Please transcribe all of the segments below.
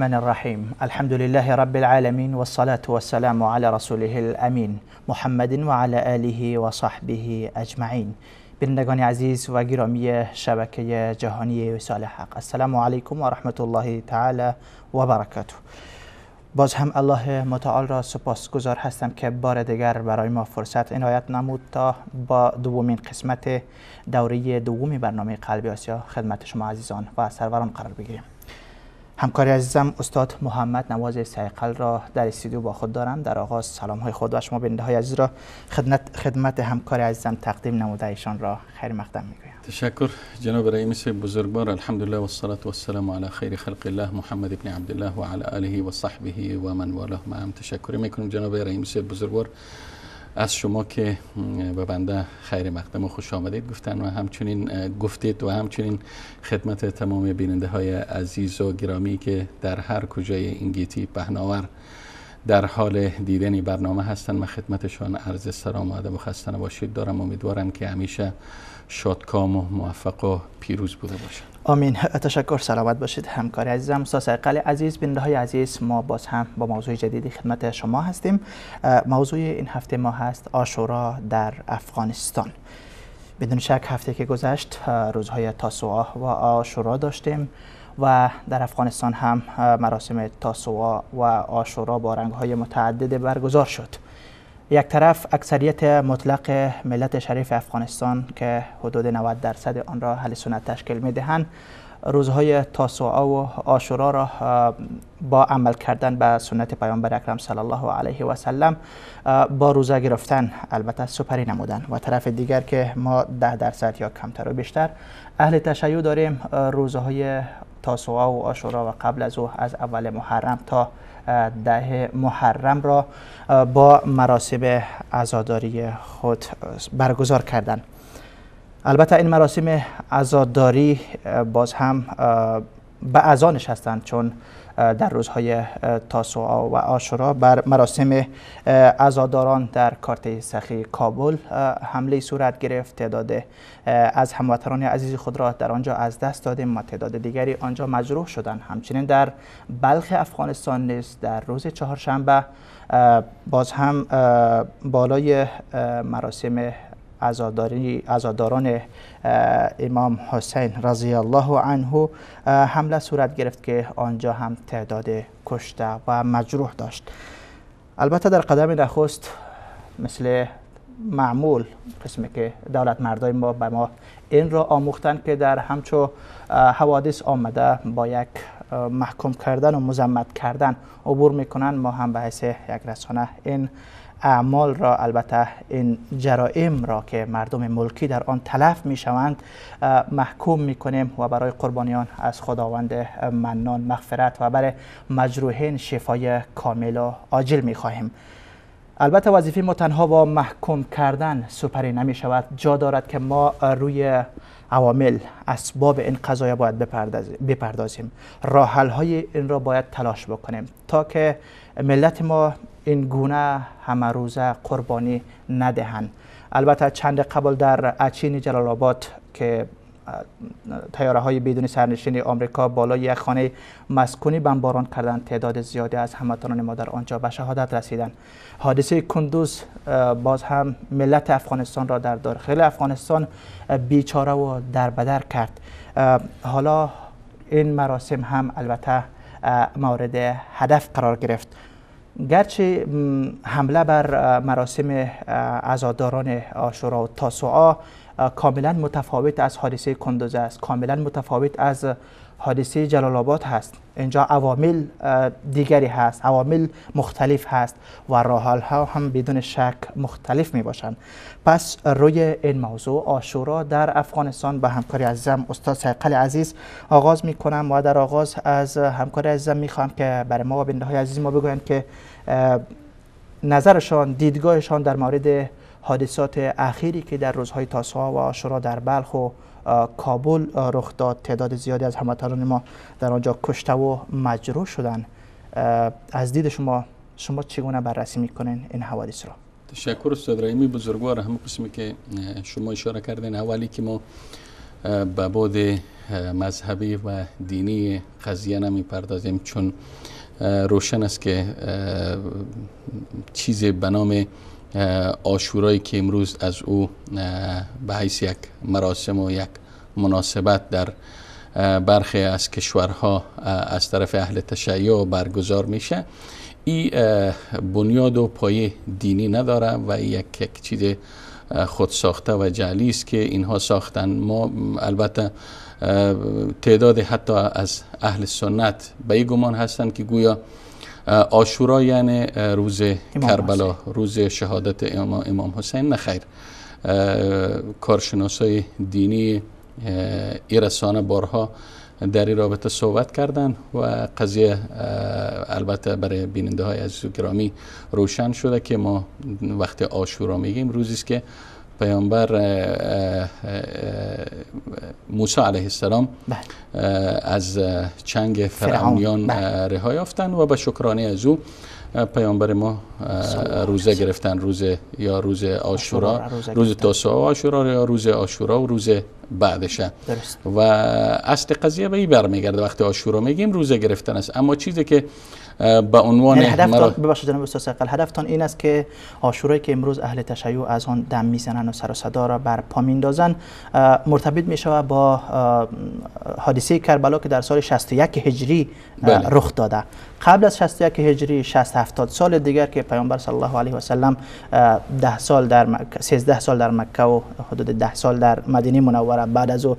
الرحمن الرحیم. الحمد لله رب العالمین و الصلاة والسلام علی رسوله الامین محمد و علی آله و صحبه اجمعین. بینندگان عزیز و گرامی شبکه جهانی وصال حق، السلام علیکم و رحمت الله تعالی و برکاته. باز هم الله متعال را سپاسگزار هستم که بار دیگر برای ما فرصت عنایت نمود تا با دومین قسمت دوره دوم برنامه قلب آسیا خدمت شما عزیزان و سروران قرار بگیریم. همکار عزیزم استاد محمد نواز سیقل را در استودیو با خود دارم. در آغاز سلام های خود و شما بیننده های عزیز را خدمت همکار عزیزم تقدیم نموده ایشان را خیر مقدم میگویم. تشکر جناب رئیس بزرگوار. الحمدلله والصلاة والسلام علی خیر خلق الله محمد ابن عبدالله و علی آله و صحبه و من والاه. ما هم تشکر میکنم جناب رئیس بزرگوار از شما که به بنده خیر مقدم و خوش آمدید گفتن و همچنین گفتید و همچنین خدمت تمام بیننده های عزیز و گرامی که در هر کجای این گیتی پهناور در حال دیدن برنامه هستند، من خدمتشان عرض سلام و ادب و خسته نباشید دارم. امیدوارم که همیشه شادکام و موفق و پیروز بوده باشند. آمین. تشکر، سلامت باشید همکار عزیزم استاد سیقل عزیز. بیننده های عزیز، ما باز هم با موضوع جدیدی خدمت شما هستیم. موضوع این هفته ما هست عاشورا در افغانستان. بدون شک هفته که گذشت روزهای تاسوعا و عاشورا داشتیم و در افغانستان هم مراسم تاسوعا و عاشورا با رنگ‌های متعدد برگزار شد. یک طرف اکثریت مطلق ملت شریف افغانستان که حدود 90% آن را اهل سنت تشکیل می‌دهند، روزهای تاسوعا و عاشورا را با عمل کردن به سنت پیامبر اکرم صلی الله علیه و سلم با روزه گرفتن البته سپری نمودن، و طرف دیگر که ما 10% یا کمتر و بیشتر اهل تشیع داریم، روزهای تاسوعا و عاشورا و قبل از او از اول محرم تا 10 محرم را با مراسم عزاداری خود برگزار کردند. البته این مراسم عزاداری باز هم به عزا نشستند، چون در روزهای تاسوعا و عاشورا بر مراسم عزاداران در کارته سخی کابل حمله صورت گرفت. تعداد از هموطنان عزیز خود را در آنجا از دست دادیم و تعداد دیگری آنجا مجروح شدند. همچنین در بلخ افغانستان نیز در روز چهارشنبه باز هم بالای مراسم عزاداران امام حسین رضی الله عنه حمله صورت گرفت که آنجا هم تعداد کشته و مجروح داشت. البته در قدم نخست مثل معمول قسمی که دولت مردای ما به ما این را آموختن که در همچو حوادث آمده با یک محکوم کردن و مذمت کردن عبور میکنن، ما هم به حیث یک رسانه این اعمال را، البته این جرائم را که مردم ملکی در آن تلف میشوند محکوم میکنیم و برای قربانیان از خداوند منان مغفرت و برای مجروحین شفای کامل و عاجل میخواهیم. البته وظیفه ما تنها با محکوم کردن سپری نمی شود، جا دارد که ما روی عوامل، اسباب این قضایا باید بپردازیم، راه حل های این را باید تلاش بکنیم تا که ملت ما این گونه همه روزه قربانی ندهند. البته چند قبل در اچین جلال آباد که طیاره های بدون سرنشین آمریکا بالای یک خانه مسکونی بمباران کردند، تعداد زیادی از هموطنان ما در آنجا به شهادت رسیدند. حادثه کندوز باز هم ملت افغانستان را در داخل افغانستان بیچاره و دربدر کرد. حالا این مراسم هم البته مورد هدف قرار گرفت. گرچه حمله بر مراسم عزاداران عاشورا و تاسوعا کاملا متفاوت از حادثه کندوز است، کاملا متفاوت از حادثه جلال آباد هست. اینجا عوامل دیگری هست، عوامل مختلف هست و راه حل ها هم بدون شک مختلف می باشند. پس روی این موضوع عاشورا در افغانستان با همکاری عزیزم استاد سیقل عزیز آغاز می کنم و در آغاز از همکاری عزیزم می خواهم که برای ما و بیننده های عزیز ما بگویند که نظرشان، دیدگاهشان در مورد حادثات اخیری که در روزهای تاسوعا و عاشورا در بلخ و کابل رخ داد، تعداد زیادی از هموطنان ما در آنجا کشته و مجروح شدند، از دید شما چگونه بررسی میکنین این حوادث را؟ تشکر استاد رحیمی بزرگوار. هم قسمی که شما اشاره کردین، اولی که ما به بعد مذهبی و دینی قضیه نمی پردازیم، چون روشن است که چیزی به نام عاشورایی که امروز از او به حیث یک مراسم و یک مناسبت در برخی از کشورها از طرف اهل تشیع برگزار میشه، این بنیاد و پایه دینی نداره و یک چیز خود ساخته و جعلی است که اینها ساختن. ما البته تعداد حتی از اهل سنت به این گمان هستند که گویا عاشورا یعنی روز کربلا، روز شهادت امام حسین. نه خیر، کارشناسای دینی این رسانه بارها در این رابطه صحبت کردن و قضیه البته برای بیننده های عزیز و گرامی روشن شده که ما وقت عاشورا میگیم روزی است که پیامبر موسی علیه السلام از چنگ فرعونیان رها یافتن و به شکرانه از او پیامبر ما روزه گرفتن، روز یا روز عاشورا، روز تاسوعا و عاشورا یا روز عاشورا و روز بعدشه. و اصل قضیه به این برمیگرده، وقتی عاشورا میگیم روزه گرفتن است. اما چیزی که به عنوان هدفتان، ببخشید جناب استاد صیقل، هدفتان این است که عاشورایی که امروز اهل تشیع از آن دم میزنن و سر و صدا را بر پا میندازن مرتبط میشود با حادثه کربلا که در سال 61 هجری رخ داده. قبل از 61 هجری 60-70 سال دیگر که پیامبر صلی الله علیه و سلم 10 سال در مکه، 13 سال در مکه و حدود 10 سال در مدینه منوره، بعد از او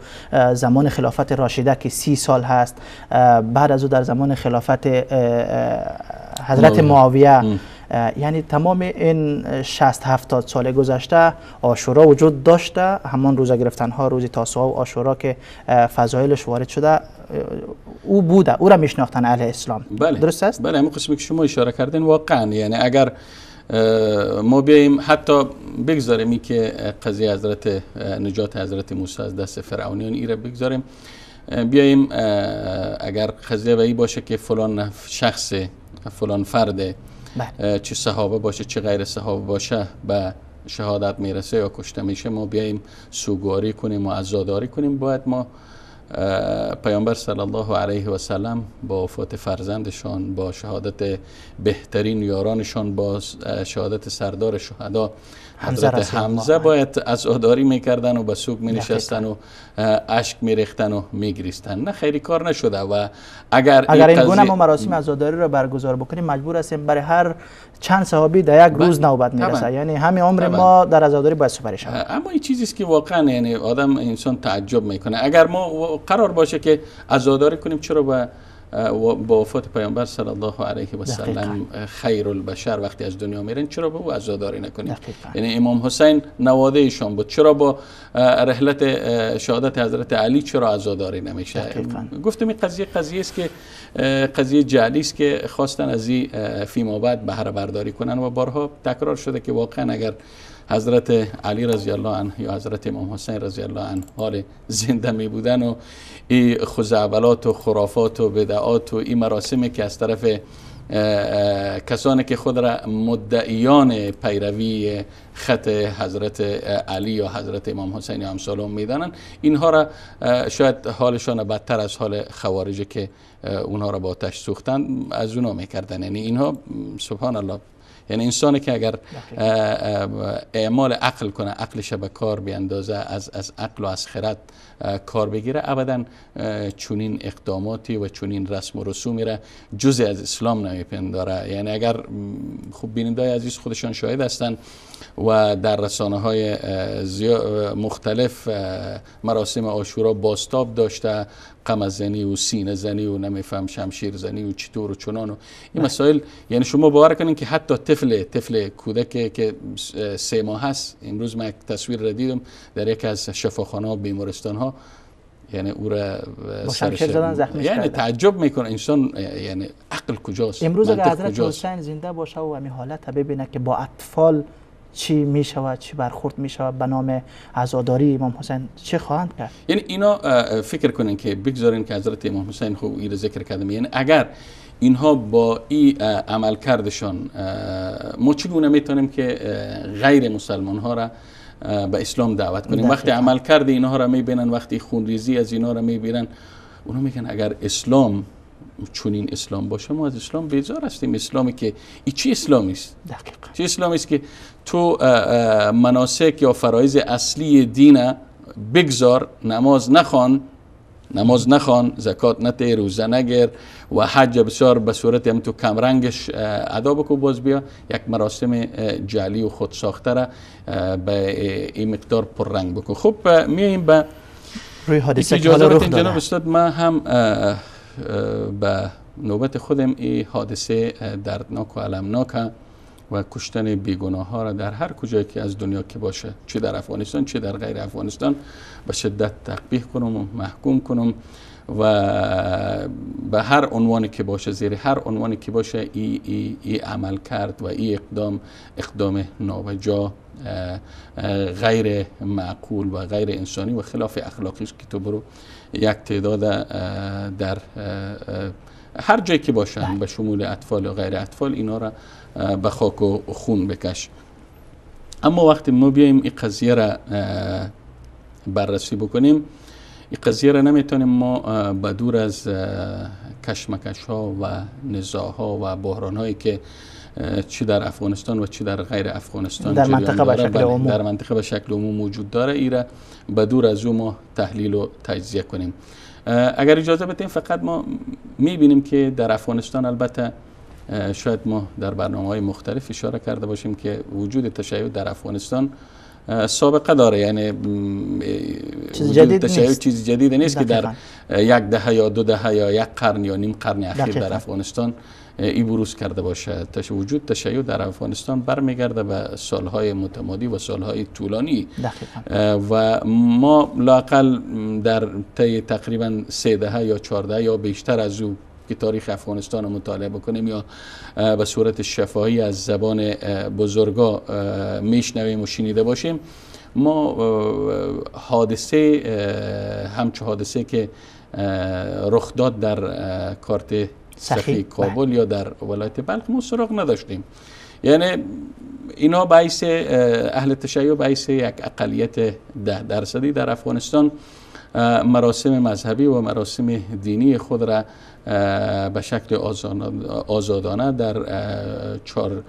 زمان خلافت راشده که 30 سال هست، بعد از او در زمان خلافت حضرت معاویه، یعنی تمام این 60-70 سال گذشته عاشورا وجود داشته. همان روزه گرفتن ها، روز تاسوعا و عاشورا که فضایلش وارد شده او بوده، او را میشناختن اهل اسلام. بله. درست است؟ بله، همون قسمی که شما اشاره کردین واقعا، یعنی اگر ما بیاییم حتی بگذاریم این که قضیه حضرت نجات حضرت موسی از دست فرعونیان ای را بگذاریم، بیاییم اگر قضیه به این باشه که فلان شخص، فلان فرد، چه صحابه باشه چه غیر صحابه باشه، به شهادت میرسه یا کشته میشه، ما بیاییم سوگواری کنیم و عزاداری کنیم، باید ما پیامبر صلی الله علیه و سلم با وفات فرزندشان، با شهادت بهترین یارانشان، با شهادت سردار شهدا حضرت حمزه باید عزاداری میکردن و به سوگ مینشستن و اشک میریختن و میگریستن. نه، خیلی کار نشده. و اگر این گونه ما مراسم عزاداری رو برگزار بکنیم، مجبور هستیم برای هر چند صحابی در یک روز نوبت میرسه، یعنی همین عمر ما در عزاداری باید سپری شود. اما این چیزی است که واقعا یعنی آدم انسان تعجب میکنه. اگر ما قرار باشه که عزاداری کنیم، چرا با وفات پیامبر صلی الله علیه و سلم خیر البشر وقتی از دنیا میرن چرا به او عزاداری نکنیم؟ یعنی امام حسین نواده ایشان بود، چرا با رحلت شهادت حضرت علی چرا عزاداری نمیشه؟ گفتم این قضیه قضیه است که قضیه جعلی است که خواستن از این فیما بعد بهره برداری کنن و بارها تکرار شده که واقعا اگر حضرت علی رضی الله عنه یا حضرت امام حسین رضی الله عنه حال زنده می بودن و این خزعبلات و خرافات و بدعات و این مراسمی که از طرف کسانی که خود را مدعیان پیروی خط حضرت علی یا حضرت امام حسین یا امثالهم میدانند، اینها را شاید حالشان بدتر از حال خوارج که اونها را با آتش سوختن از اونا میکردن. یعنی اینها سبحان الله، یعنی انسانی که اگر اعمال عقل کنه، عقلش به کار بیاندازه، از عقل و از خرد کار بگیره، ابدا چنین اقداماتی و چنین رسم و رسومی را جزء از اسلام نمیپنداره. یعنی اگر خوب بیننده‌های عزیز خودشان شاهد هستند و در رسانه های مختلف مراسم عاشورا بازتاب داشته، قمه و سینه زنی و نمیفهم شمشیر زنی و چطور و چنان و این مسائل. یعنی شما باور کنین که حتی طفل کودک که 3 ماه هست، امروز من یک تصویر را دیدم در یکی از شفاخانه ها بیمارستان ها، یعنی او را شمشیر زدن زخمی یعنی کردن. تعجب میکنه انسان، یعنی عقل کجاست؟ امروز اگر حضرت حسین زنده باشه و همین حالت ببینه که با اطفال چی میشود، چی برخورد میشود به نام عزاداری امام حسین، چه خواهند کرد؟ یعنی اینا فکر کنن که بگذارین که حضرت امام حسین خوب این ذکر کردم، یعنی اگر اینها با این عمل کردشان ما چگونه میتونیم که غیر مسلمان ها را به اسلام دعوت کنیم. وقتی عمل کرده اینها را میبینن، وقتی خونریزی از اینها را میبینن، اونا میگن اگر اسلام چونین اسلام باشه ما از اسلام بیزار هستیم. اسلامی که ای چی اسلامی است؟ دقیقاً چی اسلامی است که تو مناسک یا فرایض اصلی دین بگذار، نماز نخوان، زکات نده، روزه نگر و حج بسیار به صورت هم تو کمرنگش ادا بکن، باز بیا یک مراسم جعلی و خود ساخته را به این مقدار پررنگ بکن. خب میاییم به روی حادثه که حالا رخ داده. جناب استاد، من هم به نوبت خودم این حادثه دردناک و المناک و کشتن بیگناه ها را در هر کجایی که از دنیا که باشه، چه در افغانستان چه در غیر افغانستان، به شدت تقبیح کنم و محکوم کنم و به هر عنوانی که باشه، زیر هر عنوانی که باشه، ای عمل کرد و ای اقدام نابجا، غیر معقول و غیر انسانی و خلاف اخلاقی است که تو برو یک تعداد در هر جایی که باشن به شمول اطفال و غیر اطفال اینا را به خاک و خون بکش. اما وقتی ما بیایم این قضیه را بررسی بکنیم، این قضیه را نمیتونیم ما به دور از کشمکش ها و نزاع ها و بحران هایی که چی در افغانستان و چی در غیر افغانستان در منطقه به شکل عموم، در منطقه به شکل عموم وجود داره، ایره به دور از او ما تحلیل و تجزیه کنیم. اگر اجازه بدیم فقط ما میبینیم که در افغانستان، البته شاید ما در برنامه‌های مختلف اشاره کرده باشیم که وجود تشیع در افغانستان سابقه داره، یعنی چیز جدید تشیع چیز جدید نیست که در یک دهه یا دو دهه یا یک قرن یا نیم قرن اخیر در افغانستان ای بروز کرده باشه. وجود تشیع در افغانستان برمیگرده به سالهای متمادی و سالهای طولانی و ما لااقل در طی تقریبا 3 دهه یا 4 دهه یا بیشتر از او که تاریخ افغانستان رو مطالعه بکنیم یا به صورت شفاهی از زبان بزرگا میشنویم و شنیده باشیم، ما حادثه همچه حادثه که رخ داد در کارت سخی کابل یا در ولایت بلخ ما سراغ نداشتیم. یعنی اینا باعث اهل تشیع باعث یک اقلیت 10% در افغانستان مراسم مذهبی و مراسم دینی خود را به شکل آزادانه در 4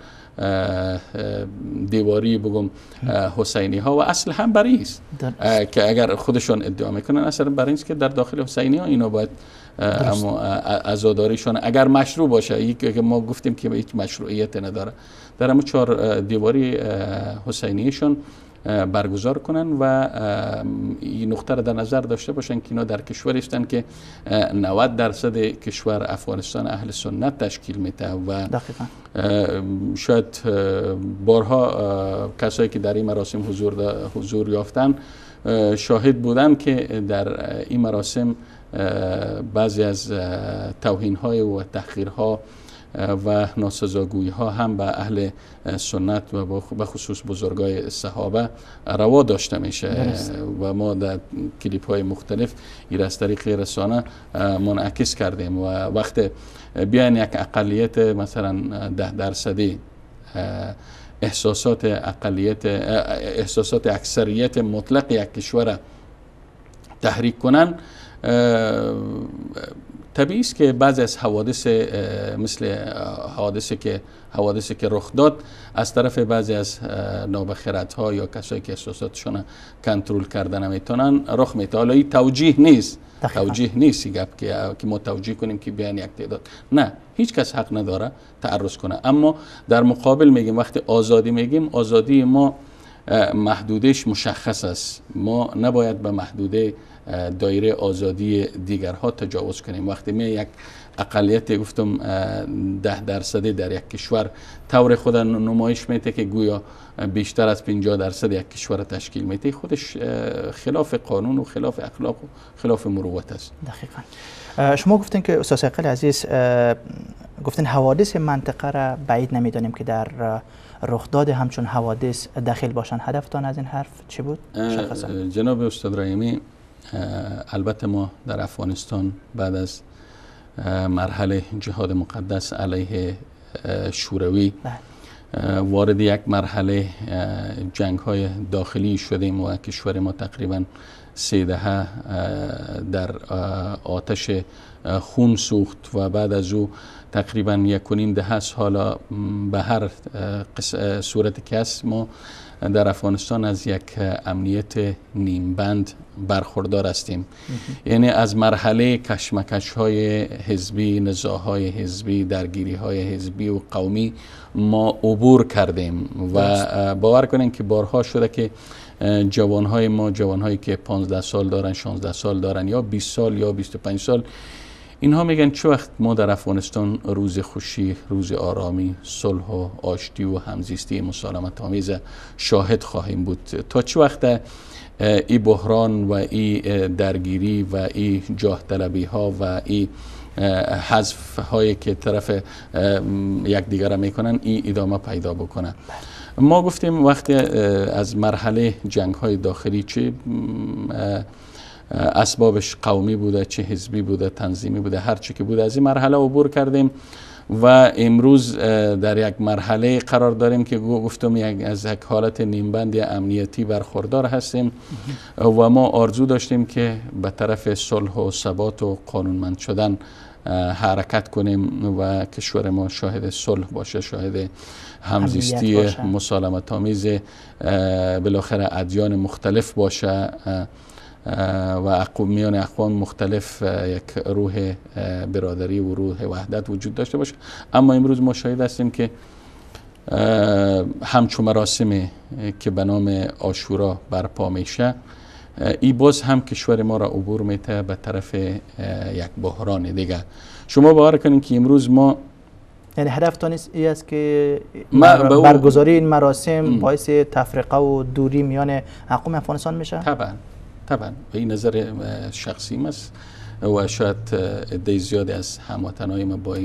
دیواری بگم حسینی ها و اصل هم برای است که اگر خودشان ادعا میکنن اصلا برای است که در داخل حسینی ها اینا باید عزاداریشان اگر مشروع باشه، که ما گفتیم که هیچ مشروعیت نداره، در همون 4 دیواری حسینیشون برگزار کنن و این نقطه را در نظر داشته باشن که اینا در کشور هستن که 90% کشور افغانستان اهل سنت تشکیل میده و دقیقاً شاید بارها کسایی که در این مراسم حضور یافتن شاهد بودن که در این مراسم بعضی از توهین های و تحقیرها و ناسزاگویی ها هم به اهل سنت و به خصوص بزرگای صحابه روا داشته میشه و ما در کلیپ های مختلف این از طریق رسانه منعکس کردیم. و وقت بیان یک اقلیت مثلا 10% احساسات اقلیت، احساسات اکثریت مطلق یک کشور تحریک کنن، طبیعی است که بعضی از حوادث مثل حوادثی که رخ داد از طرف بعضی از نابخردها یا کسایی که احساساتشون کنترل کردن نمیتونن رخ میده. حالا این توجیه نیست، توجیه نیست گپ که ما توجیه کنیم که بیان یک تعداد، نه، هیچ کس حق نداره تعرض کنه. اما در مقابل میگیم وقتی آزادی میگیم، آزادی ما محدودش مشخص است، ما نباید به محدوده دایره آزادی دیگرها تجاوز کنیم. وقتی می یک اقلیت گفتم 10% در یک کشور طور خود نمایش میده که گویا بیشتر از 50% یک کشور تشکیل میده، خودش خلاف قانون و خلاف اخلاق و خلاف مروت است. دقیقاً. شما گفتین که استاد صیقل عزیز گفتین حوادث منطقه را بعید نمیدانیم که در رخداد همچون حوادث دخیل باشن. هدفتان از این حرف چی بود؟ جناب استاد رحیمی، البته ما در افغانستان بعد از مرحله جهاد مقدس علیه شوروی وارد یک مرحله جنگ های داخلی شدیم و کشور ما تقریبا 3 دهه در آتش خون سوخت و بعد از او تقریبا 1.5 دهه است حالا به هر صورت که است ما در افغانستان از یک امنیت نیمبند برخوردار هستیم. یعنی از مرحله کشمکش های حزبی، نزاع حزبی، درگیری های حزبی و قومی ما عبور کردیم و باور کنین که بارها شده که جوانهای ما، جوانهایی که 15 سال دارن، 16 سال دارن یا 20 سال یا 25 سال، اینها میگن چه وقت ما در افغانستان روز خوشی، روز آرامی، صلح و آشتی و همزیستی مسالمت آمیز شاهد خواهیم بود؟ تا چه وقت ای بحران و ای درگیری و ای جاه طلبی ها و ای حذف هایی که طرف یکدیگر میکنن ای ادامه پیدا بکنه؟ ما گفتیم وقتی از مرحله جنگ های داخلی چه اسبابش قومی بوده، چه حزبی بوده، تنظیمی بوده، هر چی که بوده، از این مرحله عبور کردیم و امروز در یک مرحله قرار داریم که گفتم از یک حالت نیمبند امنیتی برخوردار هستیم و ما آرزو داشتیم که به طرف صلح و ثبات و قانونمند شدن حرکت کنیم و کشور ما شاهد صلح باشه، شاهد همزیستی مسالمت آمیز بالاخره ادیان مختلف باشه و میان اقوام مختلف یک روح برادری و روح وحدت وجود داشته باشه. اما امروز ما شاهد هستیم که همچون مراسمی که به نام عاشورا برپا میشه، ای باز هم کشور ما را عبور میته به طرف یک بحران دیگه. شما باور کنین که امروز ما، یعنی هدفتان این است که برگزاری این مراسم باعث تفرقه و دوری میان اقوام افغانستان میشه؟ طبعا طبعا، این نظر شخصی است و شاید عده زیادی از هموطنای ما با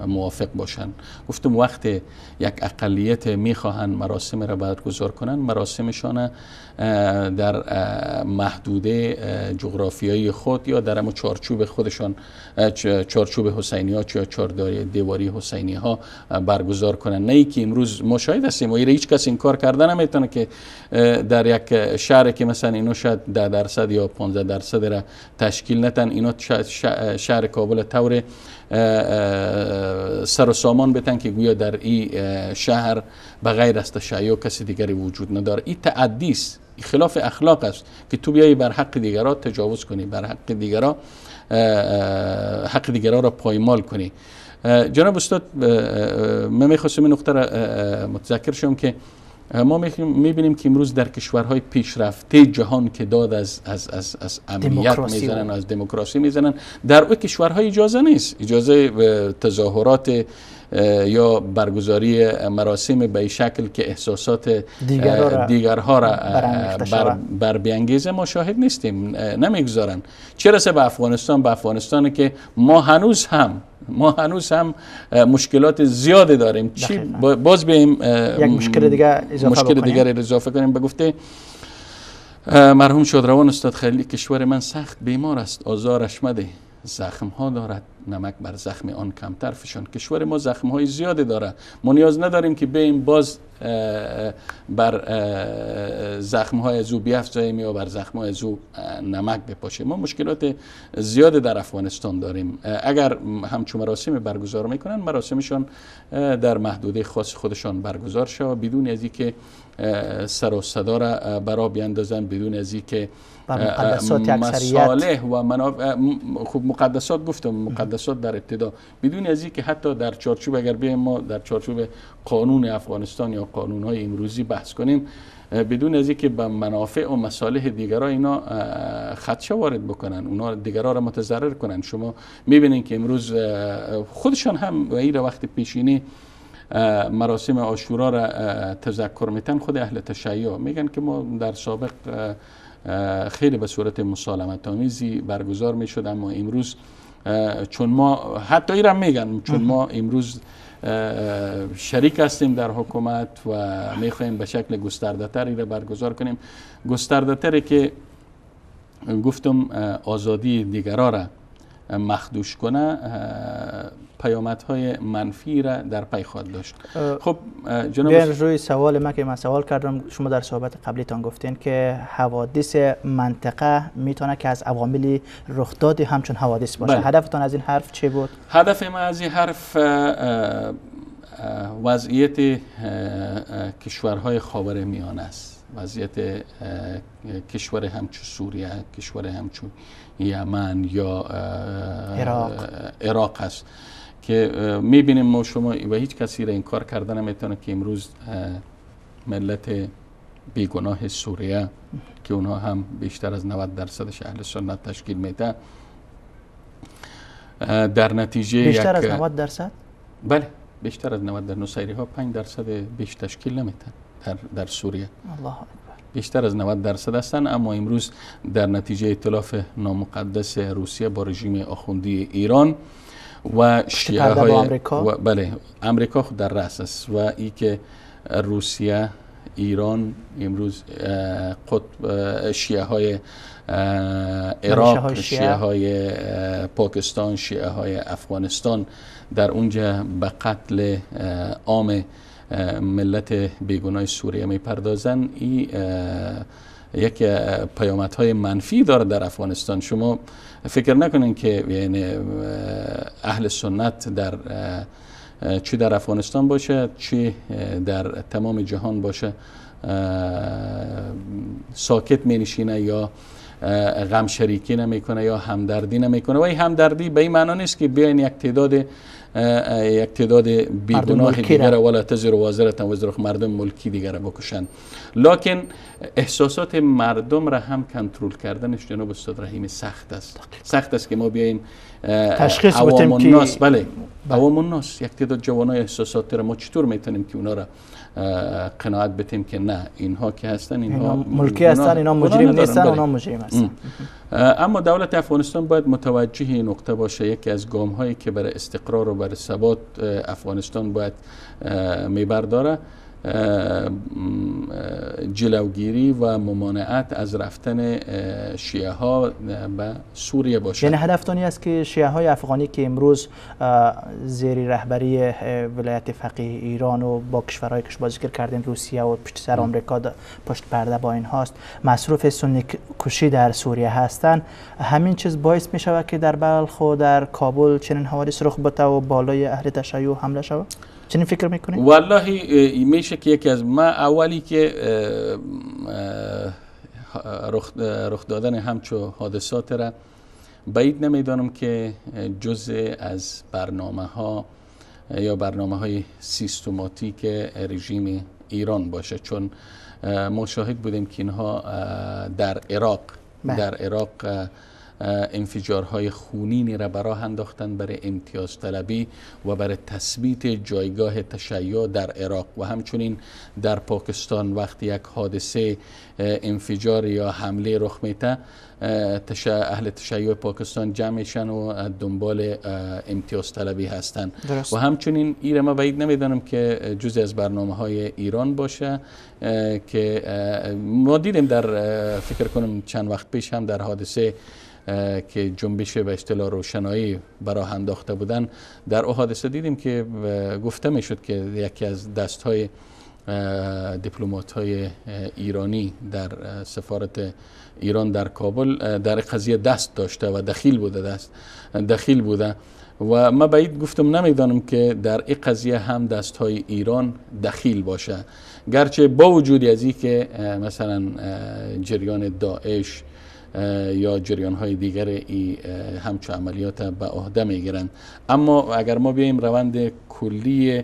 موافق باشن. گفتم وقت یک اقلیت میخواهند مراسم را برگزار کنن، مراسمشان در محدوده جغرافیایی خود یا در چارچوب خودشان، چارچوب حسینی ها یا چهار دیواری حسینی ها برگزار کنن. نه ای که امروز ما شاهد هستیم و هیچ کس این کار کرده نمیتونه که در یک شهر که مثلا اینو شاید 10% یا 15% را تشکیل نتن، اینا شهر کابل طور سر و سامان بتن که گویا در این شهر بغیر از تشیع کسی دیگری وجود نداره. این تعدی است، خلاف اخلاق است که تو بیایی بر حق دیگران تجاوز کنی، بر حق دیگران، حق دیگران را پایمال کنی. جناب استاد، من میخواستم این نقطه را متذکر شم که ما میبینیم که امروز در کشورهای پیشرفته جهان که داد از از از از امنیت میزنن، از دموکراسی میزنن، در اون کشورهای اجازه نیست، اجازه تظاهرات یا برگزاری مراسم به شکل که احساسات دیگرها را بر بیانگیزه ما شاهد نیستیم، نمیگذارن. چه رسه به افغانستان، به افغانستان که ما هنوز هم مشکلات زیادی داریم. چی باز بیایم یک مشکل دیگه اضافه کنیم. به گفته مرحوم شادروان استاد خلیلی، کشور من سخت بیمار است، آزارش مده، زخم ها دارد، نمک بر زخم آن کمتر فشان. کشور ما زخم های زیادی داره، ما نیاز نداریم که بیایم باز بر زخم های از او بیافزاییم یا بر زخم های از او نمک بپاشیم. ما مشکلات زیاد در افغانستان داریم. اگر همچون مراسم برگزار میکنن، مراسمشان در محدوده خاص خودشان برگزار شود، بدون از اینکه سر و صدا را برا بیاندازن، بدون از اینکه مصالح و منافع، خب مقدسات گفتم، مقدسات در ابتدا، بدون از اینکه حتی در چارچوب، اگر بیایم ما در چارچوب قانون افغانستان یا قانون‌های امروزی بحث کنیم، بدون از اینکه به منافع و مصالح دیگران اینا خدشه وارد بکنن، اونا دیگران را متضرر کنن. شما میبینین که امروز خودشان هم و این وقت پیشینی مراسم عاشورا را تذکر میتن، خود اهل تشیع میگن که ما در سابق خیلی به صورت مسالمت آمیزی برگزار میشد، اما امروز چون ما حتی ایران میگن چون ما امروز شریک هستیم در حکومت و میخواهیم به شکل گسترده تری را برگزار کنیم، گسترده تری که گفتم آزادی دیگران را مخدوش کنه، پیامدهای منفی را در پی خواهد داشت. خب جناب، روی سوال ما که من سوال کردم، شما در صحبت قبلیتان گفتین که حوادث منطقه میتونه که از عوامل رخداد همچون حوادث باشه. بله. هدفتان از این حرف چه بود؟ هدف ما از این حرف وضعیت کشورهای خاورمیانه است. وضعیت کشور همچون سوریه، کشور همچون یمن یا عراق است که میبینیم ما شما و هیچ کسی را انکار کردن نمیتونه که امروز ملت بیگناه سوریه که اونها هم بیشتر از 90% اهل سنت تشکیل میده، در نتیجه بیشتر از 90%؟ بله، بیشتر از 90%. نصیری ها 5% بیش تشکیل نمیتن در سوریه. الله اکبر. بیشتر از 90% هستند، اما امروز در نتیجه ائتلاف نامقدس روسیه با رژیم آخوندی ایران و شیعه های امریکا، و بله امریکا خود در رأس است و ای که روسیه، ایران امروز قطب شیعه های عراق، شیعه های پاکستان، شیعه های افغانستان در اونجا به قتل عام ملت بیگناه سوریه میپردازن. این یک پیامدهای منفی داره در افغانستان. شما فکر نکنین که یعنی اهل سنت در چی در افغانستان باشه چی در تمام جهان باشه ساکت می نشینه یا غم شریکی نمیکنه یا همدردی نمیکنه. و این همدردی به این معنا نیست که بیاین یک تعداد بیگناه دیگر ولا تزر وازره وزر مردم ملکی دیگر بکشن، لکن احساسات مردم را هم کنترل کردنش جناب استاد رحیم سخت است. سخت است که ما بیایم تشخیص بدیم که الناس، بله عوام الناس، یک تعداد جوانای احساسات را ما چطور میتونیم که اونا را قناعت بدیم که نه اینها که هستن اینها ملکی هستن، اینا مجرم نیستن، اونا مجرم هستن. اما دولت افغانستان باید متوجه این نقطه باشه. یکی از گام هایی که برای استقرار و برای ثبات افغانستان باید میبرداره جلوگیری و ممانعت از رفتن شیعه ها به سوریه باشه. یعنی هدفتانی است که شیعه های افغانی که امروز زیر رهبری ولایت فقیه ایران و با کشورهای که شما ذکر کردین روسیه و پشت سر آمریکا پشت پرده با این هاست مصروف سنی کشی در سوریه هستند، همین چیز باعث می شود که در بلخ و در کابل چنین حوادث رخ بده و بالای اهل تشیع حمله شود؟ چنین فکر میکنید؟ والله میشه که یکی از ما اولی که رخ دادن همچو حادثات را بعید نمیدانم که جزء از برنامه ها یا برنامه های سیستماتیک رژیم ایران باشه، چون ما شاهد بودیم که اینها در عراق انفجارهای خونینی را براه انداختن برای امتیاز طلبی و برای تثبیت جایگاه تشیع در عراق و همچنین در پاکستان وقتی یک حادثه انفجار یا حمله رخ میده اهل تشیع پاکستان جمع میشن و دنبال امتیاز طلبی هستند. و همچنین ایره ما بعید نمیدانم که جزئی از برنامه های ایران باشه که ما دیدیم در فکر کنم چند وقت پیش هم در حادثه که جنبش به اصطلاح روشنایی براه انداخته بودن در او حادثه دیدیم که گفته میشد که یکی از دست‌های دیپلمات‌های ایرانی در سفارت ایران در کابل در قضیه دست داشته و دخیل بوده دخیل بوده و ما بعید گفتم نمیدانم که در این قضیه هم دست‌های ایران دخیل باشه، گرچه با وجود از این که مثلا جریان داعش یا جریان های دیگر ای همچو عملیات به عهده میگیرند، اما اگر ما بیایم روند کلی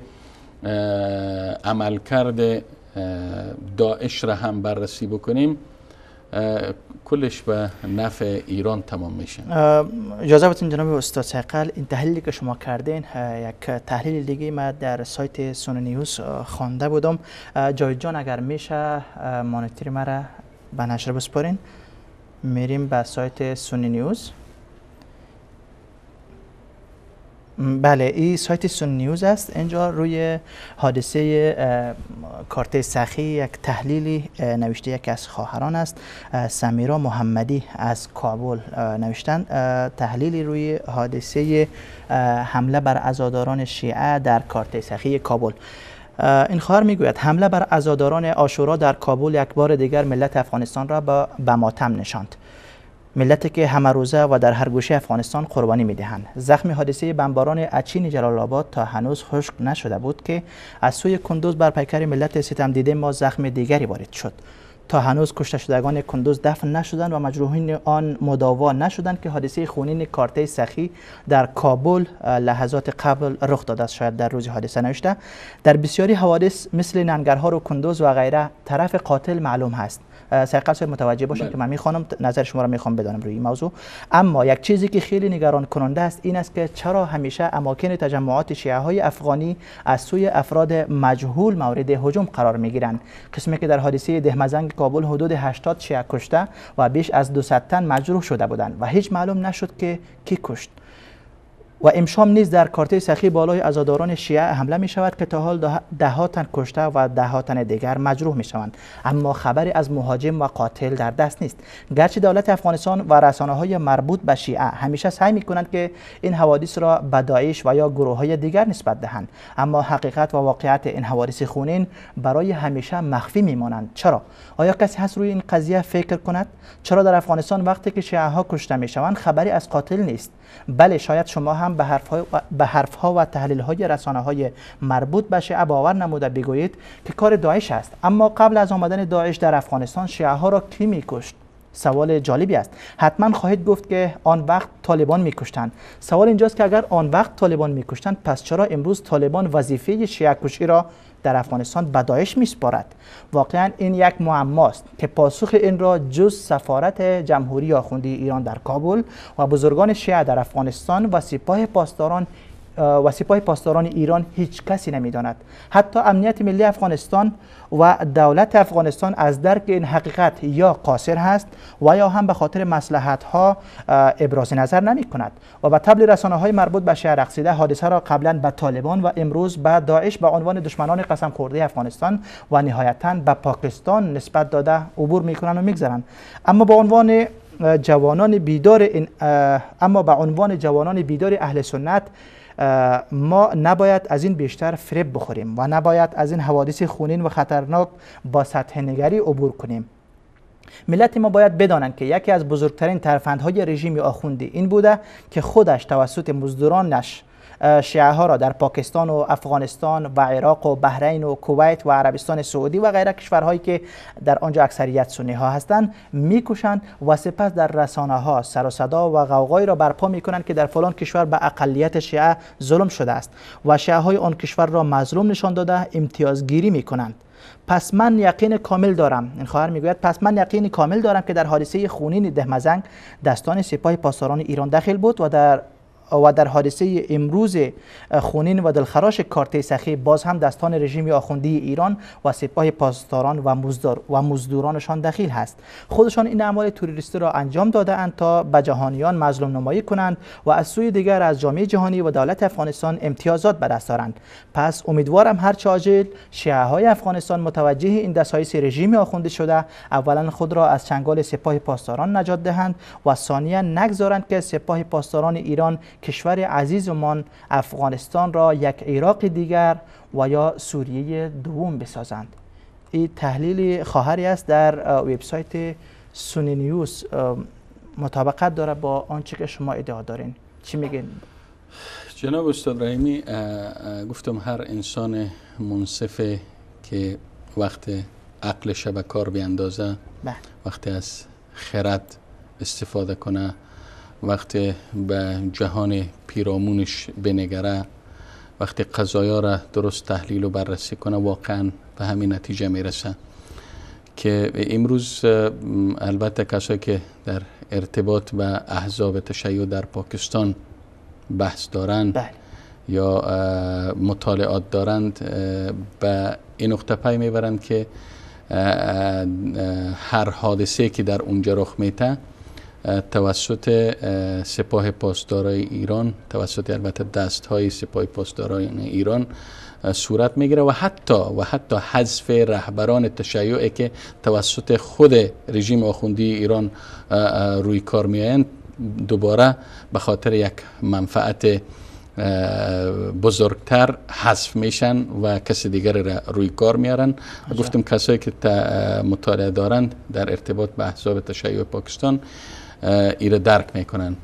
عملکرد داعش را هم بررسی بکنیم کلش به نفع ایران تمام میشه. اجازه بدین جناب استاد صیقل، این تحلیلی که شما کردین یک تحلیل دیگه ما در سایت سونی نیوز خوانده بودم. جاوید جان اگر میشه مانیتور مرا به نشر بسپارین. میریم به سایت سونی نیوز. بله، این سایت سن نیوز است. اینجا روی حادثه کارته سخی یک تحلیلی نوشته یکی از خواهران است، سمیرا محمدی از کابل نوشتن تحلیلی روی حادثه حمله بر عزاداران شیعه در کارته سخی کابل. این خواهر میگوید حمله بر عزاداران عاشورا در کابل یک بار دیگر ملت افغانستان را به ماتم نشاند. ملتی که همه روزه و در هر گوشه افغانستان قربانی میدهند. زخم حادثه بمباران اچین جلال آباد تا هنوز خشک نشده بود که از سوی کندوز بر پیکر ملت ستم دیده ما زخم دیگری وارد شد. تا هنوز کشته شدگان کندوز دفن نشدند و مجروحین آن مداوا نشدند که حادثه خونین کارته سخی در کابل لحظات قبل رخ داده است، شاید در روز حادثه نوشته. در بسیاری حوادث مثل ننگرهار و کندوز و غیره طرف قاتل معلوم هست. سیقل صاحب متوجه باشین که من میخوانم، نظر شما را میخوام بدانم روی این موضوع. اما یک چیزی که خیلی نگران کننده است این است که چرا همیشه اماکن تجمعات شیعه های افغانی از سوی افراد مجهول مورد هجوم قرار میگیرند. قسمی که در حادثه دهمزنگ کابل حدود 80 شیعه کشته و بیش از 200 تن مجروح شده بودند و هیچ معلوم نشد که کی کشت. و امشام نیز در کارته سخی بالای عزاداران شیعه حمله می شود که تا حال ده ها تن کشته و ده ها تن دیگر مجروح می شوند، اما خبری از مهاجم و قاتل در دست نیست. گرچه دولت افغانستان و رسانه های مربوط به شیعه همیشه سعی می کنند که این حوادث را به داعش و یا گروه های دیگر نسبت دهند، اما حقیقت و واقعیت این حوادث خونین برای همیشه مخفی می مانند. چرا؟ آیا کسی هست روی این قضیه فکر کند؟ چرا در افغانستان وقتی که شیعه ها کشته می شوند خبری از قاتل نیست؟ بله، شاید شما هم به حرفها و تحلیل‌های رسانه‌های مربوط به شیعه باور نموده بگویید که کار داعش است. اما قبل از آمدن داعش در افغانستان شیعه ها را کی می‌کشت؟ سوال جالبی است. حتما خواهید گفت که آن وقت طالبان می‌کشتند. سوال اینجاست که اگر آن وقت طالبان می‌کشتند، پس چرا امروز طالبان وظیفه شیعه کشی را در افغانستان به داعش میسپارد؟ واقعا این یک معماست که پاسخ این را جز سفارت جمهوری آخوندی ایران در کابل و بزرگان شیعه در افغانستان و سپاه پاسداران ایران هیچ کسی نمیداند. حتی امنیت ملی افغانستان و دولت افغانستان از درک این حقیقت یا قاصر هست و یا هم به خاطر مصلحت ها ابراز نظر نمی کند و به طبل رسانه های مربوط به شیعه رقصیده حادثه را قبلا به طالبان و امروز به داعش به عنوان دشمنان قسم خورده افغانستان و نهایتا به پاکستان نسبت داده عبور میکنند و میگذرند. اما به عنوان جوانان بیدار اهل سنت ما نباید از این بیشتر فریب بخوریم و نباید از این حوادث خونین و خطرناک با سطح نگری عبور کنیم. ملت ما باید بدانند که یکی از بزرگترین ترفندهای رژیم آخوندی این بوده که خودش توسط مزدورانش شیعه ها را در پاکستان و افغانستان و عراق و بحرین و کویت و عربستان سعودی و غیره کشورهایی که در آنجا اکثریت سنی ها هستند میکشند و سپس در رسانه ها سر و صدا و غوغایی را برپا میکنند که در فلان کشور به اقلیت شیعه ظلم شده است و شیعه های آن کشور را مظلوم نشان داده امتیازگیری میکنند. پس من یقین کامل دارم، این خواهر میگوید، پس من یقین کامل دارم که در حادثه خونین دهمزنگ دستان سپاه پاسداران ایران دخیل بود و در حادثه امروز خونین و دلخراش کارته سخی باز هم دستان رژیم آخوندی ایران و سپاه پاسداران و مزدورانشان دخیل هست. خودشان این اعمال تروریستی را انجام داده اند تا به جهانیان مظلوم نمایی کنند و از سوی دیگر از جامعه جهانی و دولت افغانستان امتیازات به دست آرند. پس امیدوارم هرچه عاجل شیعه های افغانستان متوجه این دسایس رژیم آخوندی شده اولا خود را از چنگال سپاه پاسداران نجات دهند و ثانیا نگذارند که سپاه پاسداران ایران کشور عزیزمان افغانستان را یک عراق دیگر و یا سوریه دوم بسازند. این تحلیل خواهری است در وبسایت سونی نیوز، مطابقت داره با آنچه که شما ادعا دارین. چی میگین؟ جناب استاد رحیمی، گفتم هر انسان منصفه که وقت عقلش به کار بیاندازه، وقتی از خرد استفاده کنه، وقتی به جهان پیرامونش بنگره، وقتی قضایا را درست تحلیل و بررسی کنه، واقعا به همین نتیجه میرسه که امروز البته کسایی که در ارتباط به احزاب تشیع در پاکستان بحث دارند، بله، یا مطالعات دارند، به این نقطه پی میبرند که هر حادثه که در اونجا رخ میته توسط سپاه پاسدارای ایران، توسط البته دست‌های سپاه پاسداران ایران صورت میگیره و حتی حذف رهبران تشیع که توسط خود رژیم آخوندی ایران روی کار میآیند، دوباره به خاطر یک منفعت بزرگتر حذف میشن و کسی دیگر را روی کار میارن. گفتم کسایی که مطالعه دارند در ارتباط به احزاب تشیع پاکستان ایره درک میکنن.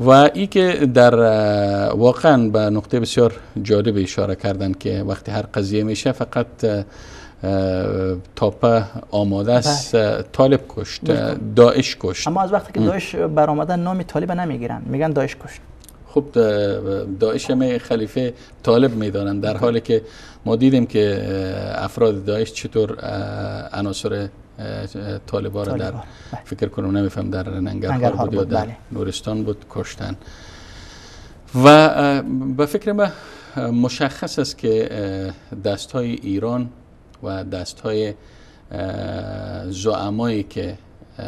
و ای که در واقعا به نقطه بسیار جالب اشاره کردن که وقتی هر قضیه میشه فقط تاپه آماده است، طالب کشت، داعش کشت. اما از وقتی که داعش برآمدن نام طالب نمیگیرن، میگن داعش کشت. خب داعش هم خلیفه طالب میدانند، در حالی که ما دیدیم که افراد داعش چطور عناصر طالبان را در فکر کنم نمیفهم در ننگرهار بود یا در نورستان بود کشتن. و به فکر من مشخص است که دست های ایران و دست های زعمایی که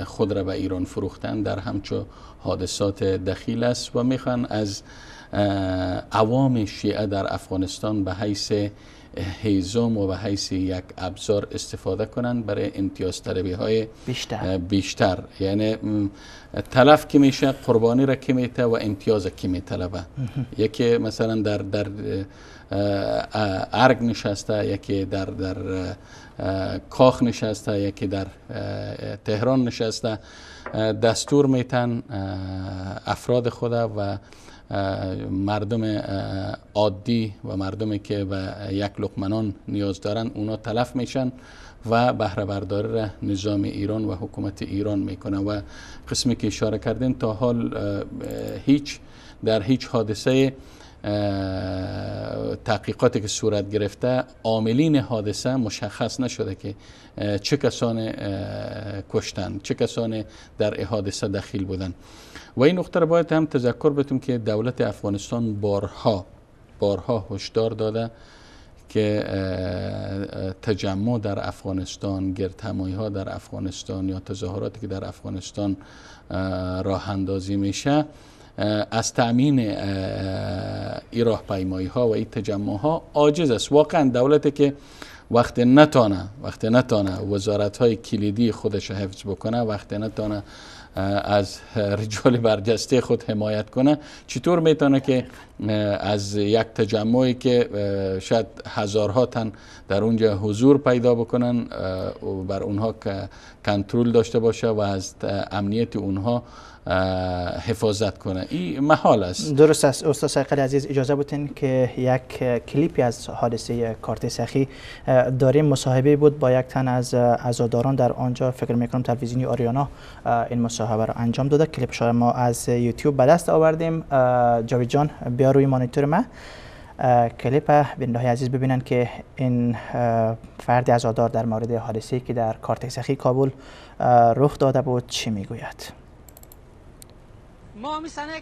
خود را به ایران فروختن در همچو حادثات دخیل است و میخوان از عوام شیعه در افغانستان به حیث هیزم و به حیث یک ابزار استفاده کنند برای امتیاز طلبی های بیشتر. یعنی تلف که میشه، قربانی را که میته و امتیاز که میطلبه. یکی مثلا در ارگ نشسته، یکی در کاخ نشسته، یکی در تهران نشسته، دستور میتن افراد خود و مردم عادی و مردمی که به یک لقمه نان نیاز دارن اونا تلف میشن و بهره برداری را نظام ایران و حکومت ایران میکنه. و قسمی که اشاره کردیم تا حال هیچ در هیچ حادثه تحقیقاتی که صورت گرفته عاملین حادثه مشخص نشده که چه کسان کشتن، چه کسان در حادثه دخیل بودن. و این نقطه را باید هم تذکر بدم که دولت افغانستان بارها هشدار داده که تجمع در افغانستان، گردهمایی ها در افغانستان یا تظاهراتی که در افغانستان راه اندازی میشه از تأمین ای راهپیمایی ها و این تجمع ها عاجز است. واقعا دولتی که وقت نتانه وزارت های کلیدی خودش حفظ بکنه، وقت نتانه از رجال برجسته خود حمایت کنه، چطور میتونه که از یک تجمعی که شاید هزارها تن در اونجا حضور پیدا بکنن و بر اونها کنترل داشته باشه و از امنیت اونها حفاظت کنه؟ این محال است. درست است. استاد صیقلی عزیز، اجازه بودین که یک کلیپی از حادثه کارت سخی داریم. مصاحبه بود با یک تن از عزاداران در آنجا، فکر میکنم تلویزیونی آریانا این مصاحبه را انجام داده. کلیپش را ما از یوتیوب به دست آوردیم. جاوید جان بیا روی مانیتور ما کلیپ بیننده‌های عزیز ببینن که این فرد عزادار در مورد حادثه‌ای که در کارت سخی کابل رخ داده بود چی میگوید. ما میسنه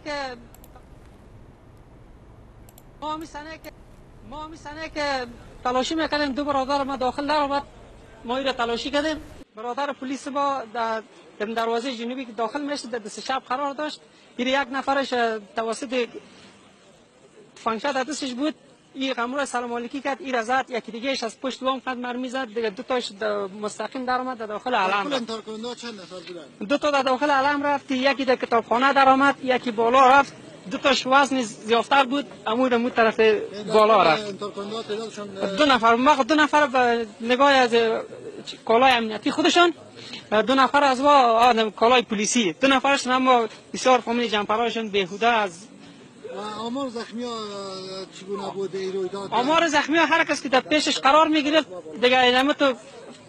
که تلاشی میکردیم، دو برادر ما داخل در آمد، ما ایره تلاشی کردیم. برادر پلیس ما در دروازه جنوبی که داخل میشه در دست شب قرار داشت، ایره یک نفرش توسط تفنگچه در دستش بود، این غمور سلام علیکی کرد، این زد، یکی دیگهش از پشت وام قد مرمی زد، دیگه دو تاش مستقیم در آمد در داخل علم. چند نفر بودن؟ دو تا در داخل علم رفت، یکی در کتابخانه در آمد، یکی بالا رفت، دو تاش وزن زیافتر بود، امور مو طرف بالا رفت. دو نفر، ما دو نفر به نگاه از کالای امنیتی خودشان، دو نفر از وا کالای پلیسی، دو نفرشون اما بسیار فامیل جمپرایشون بیهوده از. آمار زخمی ها چگونه بود؟ آمار زخمی ها هر کس که در پیشش قرار میگرفت دیگه اینمه تو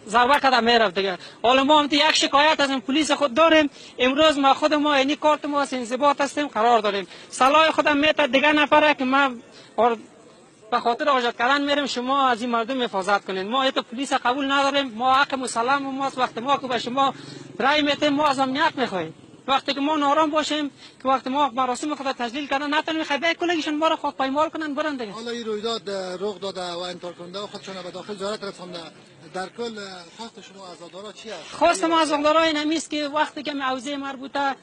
ضربه کده میرفت دیگه. حالا ما هم یک شکایت از این پلیس خود داریم. امروز ما خود ما اینی کارت ما از انضباط هستیم قرار داریم، سلاح خودم میته دیگه نفره که ما به خاطر آزاد کردن میریم، شما از این مردم حفاظت کنین. ما ایت پلیس قبول نداریم، ما حق مسلم ماست. وقت ما که به شما رای میتیم ما از امنیت میخواهیم. وقتی که ما نارام باشیم که وقتی ما مراسم خود تجلیل کردن نتونیم خبر کلگیشون ما رو خاک پایمال کنن برن دیگه. حالا این رویداد رخ داده و انتقال کننده خودشون به داخل زیارت رسانده. در کل خواست شما عزادارا چی است؟ خواست ما عزادارا این همیست که وقتی که حوزه مربوطه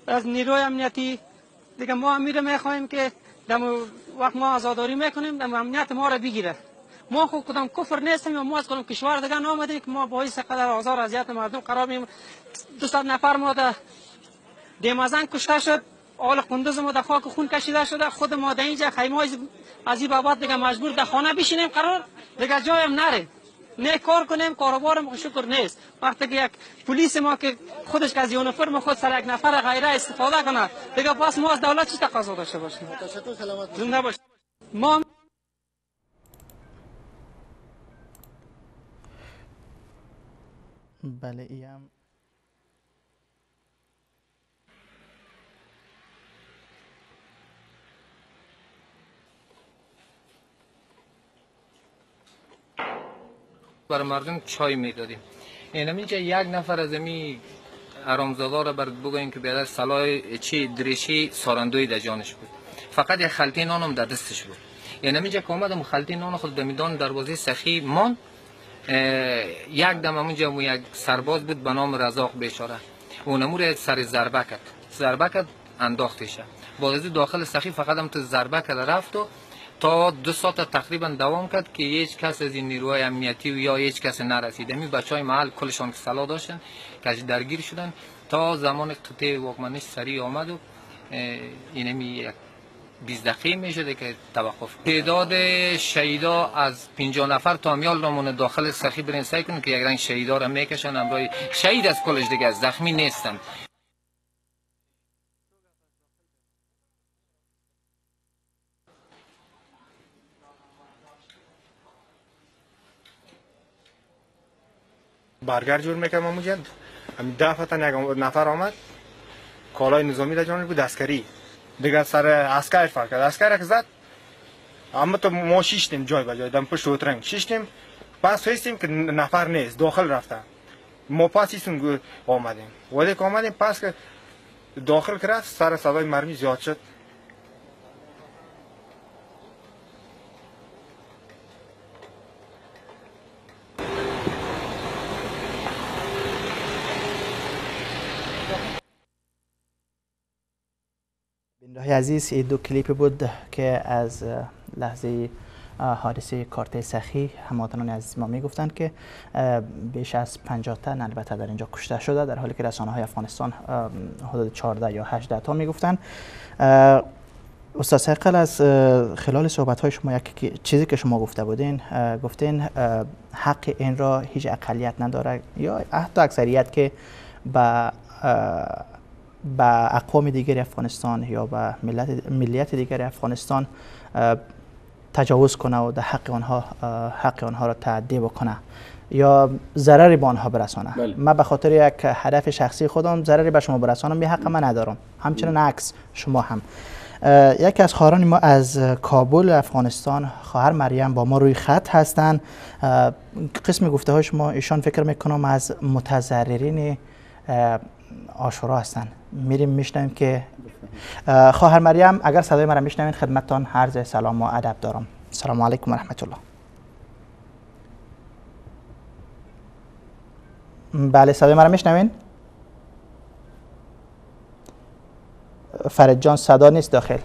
از نیروی امنیتی. دیگه ما امیر میخواهیم که دم وقت ما آزاداری میکنیم دم امنیت ما را بگیره. ما خود کدام کفر نیستیم یا ما از کدام کشور دیگه نامدیم که ما باعث قدر آزار اذیت مردم قرار میم. 200 نفر ما در دیمازن کشته شد، آل قندوز ما در خاک خون کشیده شده، خود ما در اینجا خیمه از این بابت دیگه مجبور در خانه بشینیم، قرار دیگه جایم نره، نه کار کنیم، کاروبارم شکر نیست. وقتی که یک پلیس ما که خودش که از یونیفرم خود سر یک نفر غیره استفاده کنه، دیگه پس ما از دولت چی تقاضا داشته باشیم؟ تشکر، سلامت زنده باش. ما بله ایم برای مردم چای میدادیم. اینم اینجا یک نفر از امی حرامزاده را بر بگوییم که بیادر سلاح چی دریشی سارندوی در جانش بود، فقط یک خلطه نانم در دستش بود. اینم اینجا که آمدم خلطه نان خود در میدان دروازه سخی مان، یک دم اونجا یک سرباز بود به نام رزاق بیچاره، اونمو را سر ضربه کرد، ضربه کرد انداختش. بعد از داخل سخی فقط هم تو ضربه کرد رفت و تا 2 ساعت تقریبا دوام کرد که هیچ کس از این نیروهای امنیتی و یا هیچ کس نرسید. همین بچهای محل کلشان که سلاح داشتن که درگیر شدن تا زمان قطعه واکمنش سریع آمد و اینمی یک 20 دقیقه میشده که توقف. تعداد شهیدا از 50 نفر تا میال نمونه داخل سخی برین سعی کنن که یک رنگ شهیدا را میکشن، همراه شهید از کلش دیگه از زخمی نیستن. برگر جور میکردم اونجا، دفعتا یک نفر آمد کالای نظامی در جانب بود، عسکری دیگه، سر عسکر فرق کرد، عسکر که زد اما تو ما شیشتیم جای به جای دم پشت اترنگ شیشتیم، پس هستیم که نفر نیست داخل رفته، ما پس هستیم آمدیم، ولی که آمدیم پس که داخل که رفت سر صدای مرمی زیاد شد. بیننده‌های عزیز، این دو کلیپ بود که از لحظه حادثه کارته سخی هموطنان عزیز ما میگفتند که بیش از 50 تن البته در اینجا کشته شده، در حالی که رسانه‌های افغانستان حدود 14 یا 18 تا میگفتند. استاد صیقل، از خلال صحبت‌های شما یک چیزی که شما گفته بودین، گفتین حق این را هیچ اقلیت نداره یا حتی اکثریت که به اقوام دیگر افغانستان یا به ملیت دیگر افغانستان تجاوز کنه و در حق آنها را تعدی بکنه یا ضرری به آنها برسانه. بله. من به خاطر یک هدف شخصی خودم ضرری به شما برسانم، یه حق من ندارم. همچنین عکس شما هم. یکی از خواهران ما از کابل افغانستان، خواهر مریم، با ما روی خط هستند. قسم گفته های شما ایشان فکر میکنم از متضررین عاشورا هستند. میریم میشنویم که خواهر مریم اگر صدای مرا میشنوین خدمتتان عرض سلام و ادب دارم. السلام علیکم و رحمت الله. بله صدای مرا میشنوین؟ فرید جان صدا نیست داخل.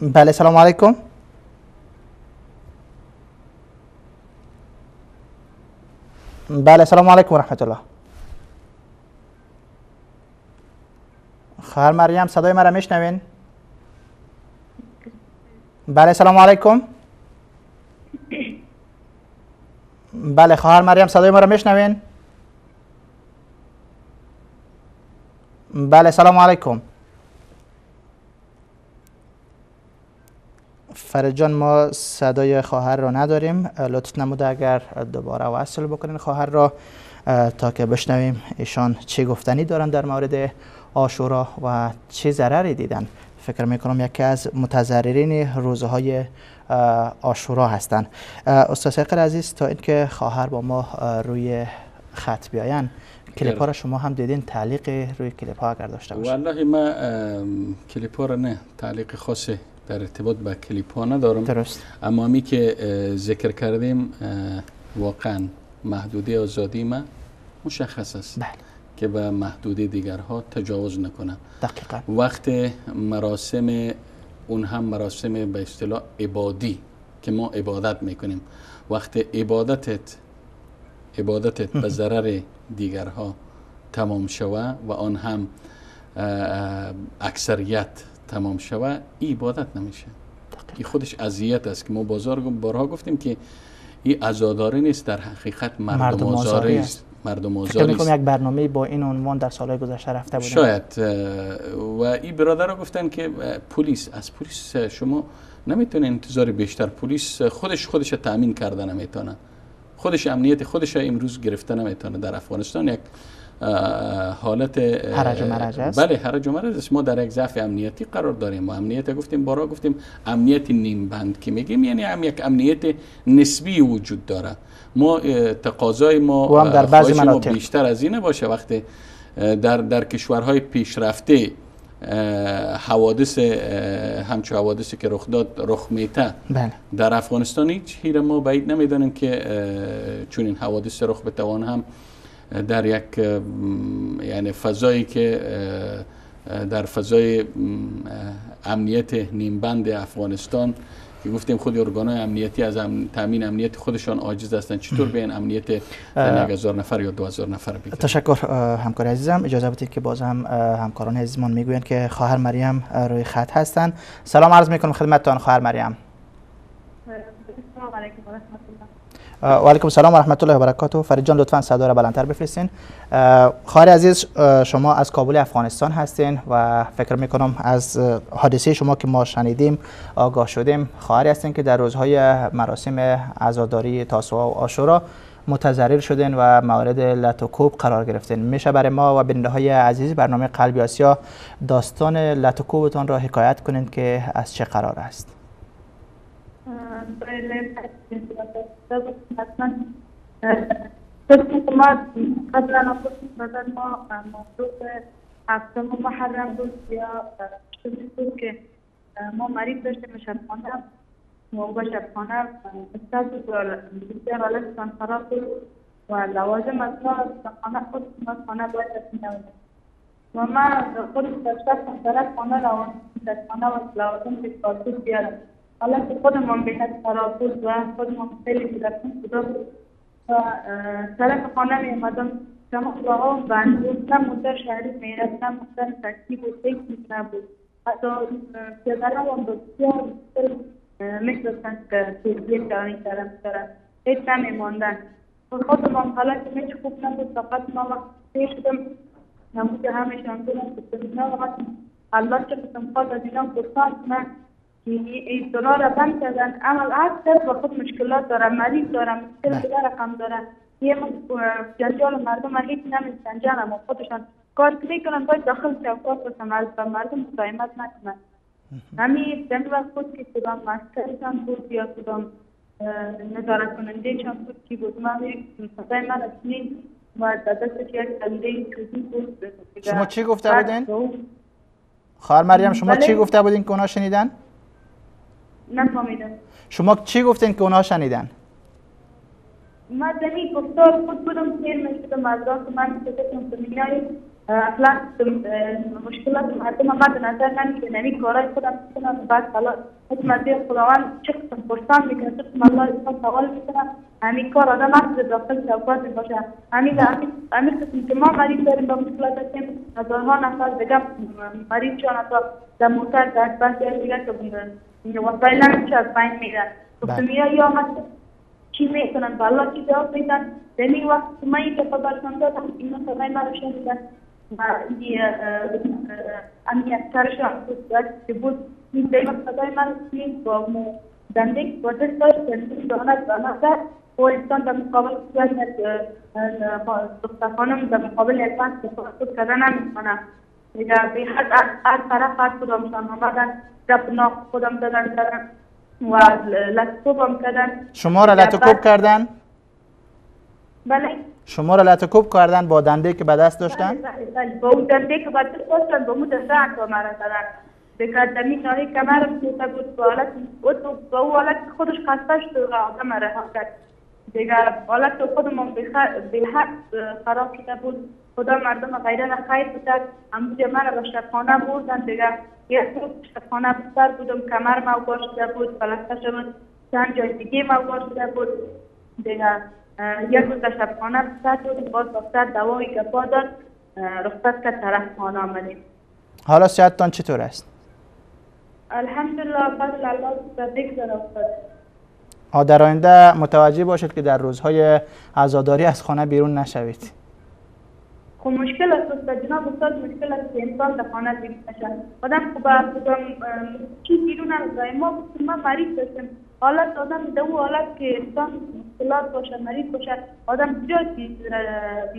بله سلام علیکم. بله سلام علیکم و رحمت الله. خواهر مریم صدای مرا میشنوین؟ بله سلام علیکم. بله خواهر مریم صدای مرا میشنوین؟ بله سلام علیکم. فرید جان ما صدای خواهر را نداریم، لطف نموده اگر دوباره وصل بکنین خواهر را تا که بشنویم ایشان چه گفتنی دارن در مورد عاشورا و چه ضرری دیدن. فکر میکنم یکی از متضررین روزهای عاشورا هستند. استاد صیقل عزیز، تا اینکه خواهر با ما روی خط بیاین، کلیپ ها را شما هم دیدین، تعلیق روی کلیپ ها اگر داشته باشید. والله ما کلیپ ها را نه، تعلیق خاصی در ارتباط با کلیپ ها ندارم. درست. اما می که ذکر کردیم واقعا محدوده آزادی ما مشخص است. بله. که به محدوده دیگرها تجاوز نکنه. دقیقاً. وقت مراسم، اون هم مراسم به اصطلاح عبادی که ما عبادت میکنیم، وقت عبادتت به ضرر دیگرها تمام شوه و آن هم اکثریت تمام شوه، این عبادت نمیشه. این خودش اذیت است که ما بارها گفتیم که این عزاداری نیست، در حقیقت مردم آزاری است. مردم آزاری است. یک برنامه با این عنوان در سالهای گذشته رفته بودیم شاید. و این برادرها گفتن که پلیس، از پلیس شما نمیتونه انتظار بیشتر، پلیس خودش تامین کرده نمیتونه، خودش امنیت خودش امروز گرفته نمیتونه. در افغانستان یک حالت هرج و مرج است. بله، هرج و مرج است. ما در یک ضعف امنیتی قرار داریم. ما امنیت گفتیم، بارها گفتیم، امنیت نیم بند که میگیم یعنی هم یک امنیت نسبی وجود داره. ما تقاضای ما هم در بعضی مناطق بیشتر از اینه باشه. وقتی در کشورهای پیشرفته حوادث، همچون حوادثی که رخ داد رخ میته، بله. در افغانستان هیچ هیره ما بعید نمیدانیم که چون این حوادث رخ بتوان هم در یک یعنی فضایی که در فضای امنیت نیمبند افغانستان که گفتیم خود ارگان‌های امنیتی از تامین امنیت خودشان عاجز هستند، چطور به این امنیت 1000 نفر یا 2000 نفر بگیرند؟ تشکر همکار عزیزم. اجازه بدید که باز هم همکاران عزیزمان میگویند که خواهر مریم روی خط هستند. سلام عرض میکنم خدمتتان خواهر مریم. السلام علیکم و رحمت الله. و علیکم السلام و رحمت الله و برکاته. فرید جان لطفاً صدا را بلندتر بفرستین. خواهر عزیز، شما از کابل افغانستان هستین و فکر میکنم از حادثه شما که ما شنیدیم آگاه شدیم. خواهری هستین که در روزهای مراسم عزاداری تاسوعا و عاشورا متضرر شدین و مورد لت و کوب قرار گرفتین. میشه برای ما و بیننده های عزیز برنامه قلبی آسیا داستان لت و کوبتان را حکایت کنین که از چه قرار است؟ بله، ما قبلا ما موضوع هفتم محرم بود یا بود که ما مریض داشتیم شبخانه و به شبخانه استاد بسیار حالتشان خراب بود و لوازم از ما خانه خود ما خانه باید می‌آوردیم و ما خود در شب طرف خانه روان در خانه و لوازم که کارتوس بیارم. حالت خودمان به حد خراب بود و خودمان خیلی بودرکن خدا بود و طرف خانه می آمدم، تمام راه‌ها بند بود، نه موتر شهری می رفت نه موتر تاکسی بود، هیچ چیز نبود. حتی پیاده‌روان بسیار می‌تونستند که توضیح این طرف طرف هیچ نمی‌ماندن. خودمان حالت هیچ خوب نبود. فقط ما وقت سیر شدم همون که همشان بودم گفتم نه وقت الله چه قسم خواهد از اینا پرسان کنه که این دلار را بند کردن. اما هر طرف با خود مشکلات داره، مریض داره، مشکل دیگر رقم داره، یه جنجال مردم هیچ نمیسنجن، اما خودشان کار میکنن باید داخل چوکات باشن و مردم مزاحمت نکنن. همین دمی وقت بود که کدام مسترشان بود یا کدام نظارت کنندهشان بود کی بود، من صدای من رسید و در دستش یک دنده چوبی بود. شما چی گفته بودین؟ خواهر مریم شما چی گفته بودین که اونا شنیدن؟ نفهمیدم. شما چی گفتین که اونا شنیدن؟ ما دمی گفتار خود بودم سیر میشدم از راه که من میشدم که اصلا مشکلات مردم مد نظر نمیگیرن، یعنی کارهای خودم میکنم بعد حالا حکم از خداوند چه قسم پرسان میکنه، چه قسم الله سوال میکنه، همین کار آدم هست داخل چوکات باشه. همین قسم که ما مریض داریم با مشکلات هستیم، هزارها نفر دیگه مریض شدن، حتی در موتر در بعضی دیگه که وسایل نمیشه از بین میرن. گفتم یا من چی میکنن با الله چی جواب میدن. در این وقت من این که برشان دادم اینا صدای من شنیدن و این امنیت‌ترشان که بود این در وقت صدای من شنید با دنده با دست داشت دنده دانه دانه زد و انسان در مقابل دختر خانم در مقابل یک بند خود کردن نمیکنه. دیگه به هر طرف هر کدامشان آمدن رب ناخ خودم دادن کردن و لط‌وکوب کردن. شما را لط‌وکوب کردن؟ بله. شما را لط‌وکوب کردن با دنده که به دست داشتن؟ بله بله، با اون دنده که به دست داشتن با اون دنده حتی مرا زدن. دیگه دمی ناری کمرم توته بود با حالت با اون حالت خودش خسته شد و آدم رها کرد. دیگه حالت خودمون به حد خراب شده بود. خدا مردم غیره را خیر بوده. امروز من به شبخانه بردن دیگه، یک روز شبخانه بستر بودم، کمر موگار شده بود، پلستر شده، چند جای دیگه موگار شده بود دیگه. یک روز در شبخانه بستر بودم، باز دکتر دوایی گپا داد، رخصت که طرف خانه آمدیم. حالا صحتتان چطور است؟ الحمدلله، فضل الله بگذره استاد. در آینده متوجه باشید که در روزهای عزاداری از خانه بیرون نشوید. خب مشکل است استاد، جناب استاد، مشکل است که انسان در خانه بیرون نشد. آدم خب چی بیرون نمی‌ذاره. ما ما مریض داشتیم، حالت آدم در او حالت که انسان مشکلات باشه، مریض باشه، آدم زیاد چیز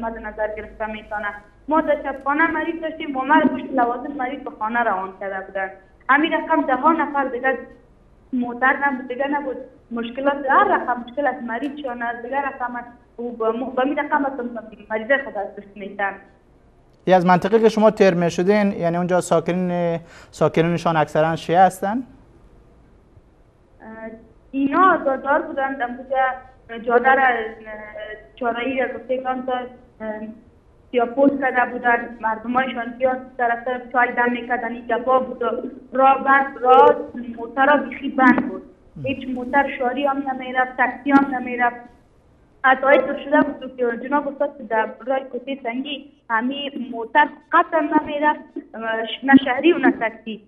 مد نظر گرفته میتونه. ما در شبخانه مریض داشتیم و مرد پشت لوازم مریض به خانه روان کرده بودن. همین رقم ده ها نفر دیگه موتر نبود، دیگه نبود، مشکلات هر رقم مشکل از مریض شان از دیگه رقم و به می رقم از مریض خود از دست میتن. یه از منطقه که شما تیر میشدین، یعنی اونجا ساکنینشان اکثرا شیعه هستن؟ اینا عزادار بودند، اونجا جاده را چارایی را گفته کن تا سیاپوش کرده بودن، مردمایشان زیاد طرف چای دم میکردن. این گپا بود و راه بند، راه موتر بیخی بند بود، هیچ موتر شاری هم نمیرفت، تاکسی هم نمیرفت. حتی شده بود که جناب استاد در راه کوته سنگی همی موتر قطعا نمیرفت، نه شهری و نه تاکسی،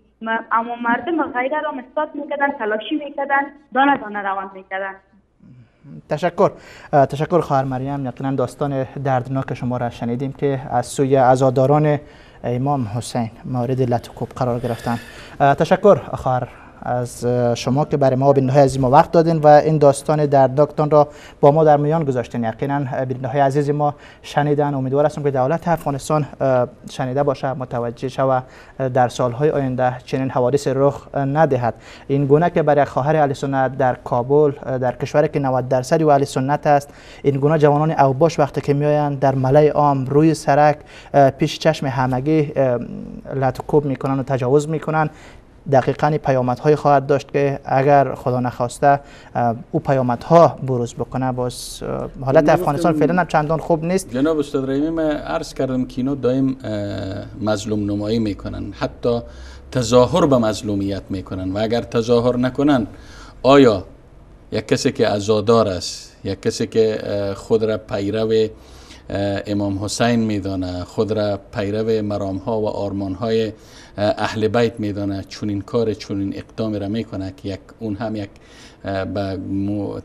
اما مردم غیره را استاد میکردن، تلاشی میکردن، دانه دانه روان میکردن. تشکر خواهر مریم. یقینا داستان دردناک شما را شنیدیم که از سوی عزاداران امام حسین مورد لط و کوب قرار گرفتن. تشکر خواهر از شما که برای ما بیننده‌های عزیز ما وقت دادین و این داستان دردناکتان را با ما در میان گذاشتین. یقینا بیننده‌های عزیز ما شنیدن، امیدوار هستم که دولت افغانستان شنیده باشه، متوجه شود و در سالهای آینده چنین حوادث رخ ندهد. این گونه که برای خواهر اهل سنت در کابل، در کشوری که 90% اهل سنت است، این گونه جوانان اوباش وقتی که میآیند در ملأ عام روی سرک پیش چشم همگی لط و کوب میکنن و تجاوز میکنن، دقیقاً پیامدهای خواهد داشت که اگر خدا نخواسته او پیامدها بروز بکنه، باز حالت افغانستان فعلا هم چندان خوب نیست. جناب استاد رحیمی، من عرض کردم که اینا دائم مظلوم نمایی میکنن، حتی تظاهر به مظلومیت میکنن و اگر تظاهر نکنن، آیا یک کسی که عزادار است، یک کسی که خود را پیرو امام حسین میدانه، خود را پیرو مرام ها و آرمان های اهل بیت میدانه، چون این کار، چون این اقدام را میکنه که یک اون هم یک به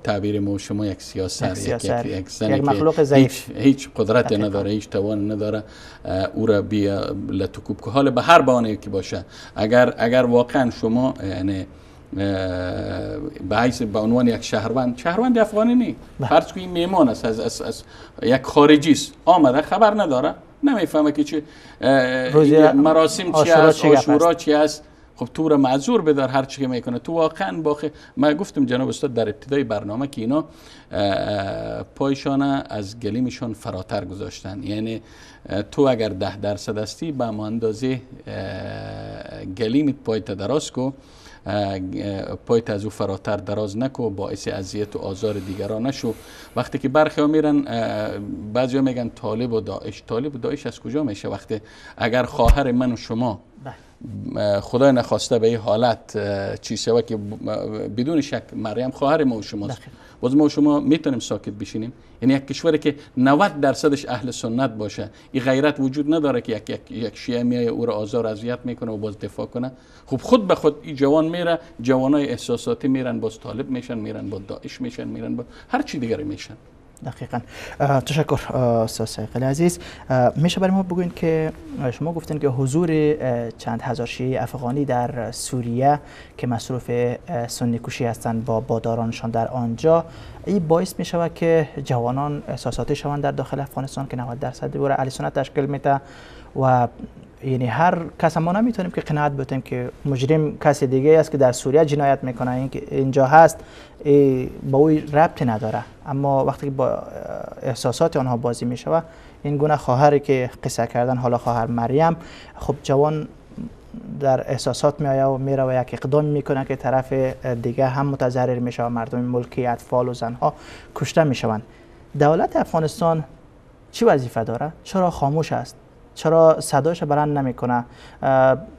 تعبیر ما شما یک سیاست، یک زن، یک مخلوق ضعیف، هیچ قدرت نداره، هیچ توان نداره، او را بیا لتکوب که حال به هر بهانه که باشه. اگر واقعا شما یعنی به حیث به عنوان یک شهروند افغانی نی، فرض کنید میمان است، از یک خارجی است، آمده خبر نداره، نمیفهمه که چه مراسم چی است، عاشورا چی است، خب تو را معذور بدار هر چی که میکنه. تو واقعا باخه ما گفتم جناب استاد در ابتدای برنامه که اینا پایشان از گلیمشان فراتر گذاشتن، یعنی تو اگر 10% هستی به اندازه گلیمت پایت دراز کو، پایت از او فراتر دراز نکو، باعث اذیت و آزار دیگران نشو. وقتی که برخی ها میرن، بعضی ها میگن طالب و داعش، طالب و داعش از کجا میشه؟ وقتی اگر خواهر من و شما خدای نخواسته به این حالت چی شوه که بدون شک مریم خواهر ما و شماست، باز ما و شما میتونیم ساکت بشینیم؟ یعنی یک کشوری که 90% اهل سنت باشه، این غیرت وجود نداره که یک شیعه میایه او را آزار اذیت میکنه و باز دفاع کنه. خب خود به خود این جوان میره، جوانای احساساتی میرن، باز طالب میشن، میرن با داعش میشن، میرن با هر چی دیگری میشن. دقیقاً. تشکر استاد صیقلی عزیز. میشه برای ما بگوین که شما گفتین که حضور چند هزار شیعه افغانی در سوریه که مصروف سنی کشی هستند با بادارانشان در آنجا، این باعث می شود که جوانان احساساتی شوند در داخل افغانستان که 90% او را اهل سنت تشکیل میده و یعنی هر کس ما نمیتونیم که قناعت بتیم که مجرم کسی دیگه است که در سوریه جنایت میکنه، این که اینجا هست با او ربطی نداره. اما وقتی که با احساسات آنها بازی میشود، این گونه خواهری که قصه کردن، حالا خواهر مریم، خب جوان در احساسات میآید و میره و یک اقدام میکنه که طرف دیگه هم متضرر میشه و مردم ملکی، اطفال و زنها کشته میشوند. دولت افغانستان چی وظیفه داره؟ چرا خاموش است؟ چرا صدایش بلند نمیکنه؟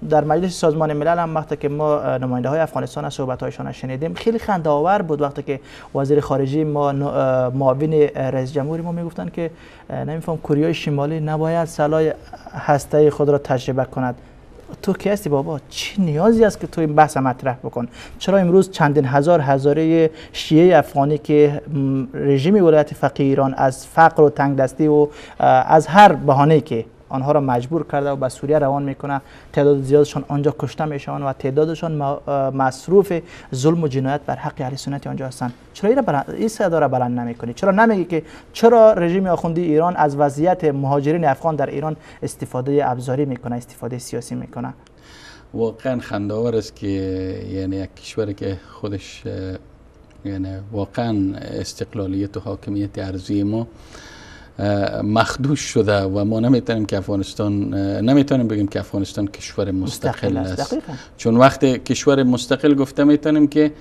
در مجلس سازمان ملل هم وقتی که ما نماینده های افغانستان از صحبت هایشان شنیدیم خیلی خنده آور بود، وقتی که وزیر خارجه ما، معاون رئیس جمهور ما میگفتن که نمیفهم کوریای شمالی نباید سلاح هسته‌ای خود را تجربه کند. تو کی هستی بابا؟ چی نیازی است که تو این بحث مطرح بکن؟ چرا امروز چندین هزار هزاره شیعه افغانی که رژیم ولایت فقیه ایران از فقر و تنگ دستی و از هر بهانه‌ای که آنها را مجبور کرده و به سوریه روان میکنه، تعداد زیادشان آنجا کشته میشوند و تعدادشان مصروف ظلم و جنایت بر حق اهل سنت آنجا هستند. چرا این صدا را بلند نمیکنی؟ چرا نمیگی که چرا رژیم آخوندی ایران از وضعیت مهاجرین افغان در ایران استفاده ابزاری میکنه، استفاده سیاسی میکنه؟ واقعا خنده‌آور است که یعنی یک کشوری که خودش یعنی واقعا استقلالیت و حاکمیت ارضی ما مخدوش شده و ما نمیتونیم که افغانستان، نمیتونیم بگیم که افغانستان کشور مستقل است. چون وقتی کشور مستقل گفته میتونیم که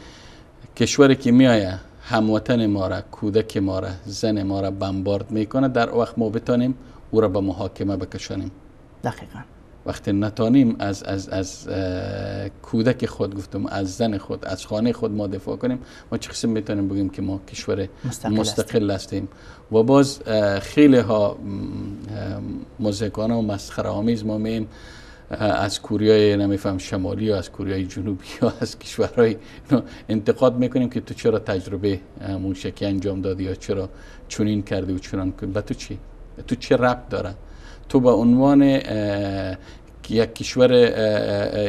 کشوری که میآید هموطن ما را، کودک ما را، زن ما را بمبارد میکنه، در وقت ما بتانیم او را به محاکمه بکشانیم. دقیقاً وقتی نتانیم از از از کودک خود، گفتم از زن خود، از خانه خود ما دفاع کنیم، ما چه قسم میتونیم بگیم که ما کشور مستقل هستیم؟ و باز خیلی ها مضحکانه و مسخره آمیز ما میم از کوریای نمیفهم شمالی یا از کوریای جنوبی یا از کشورهای انتقاد میکنیم که تو چرا تجربه موشکی انجام دادی یا چرا چنین کردی و چنان کردی. به تو چی؟ تو چه ربط داره؟ تو به عنوان یک کشور،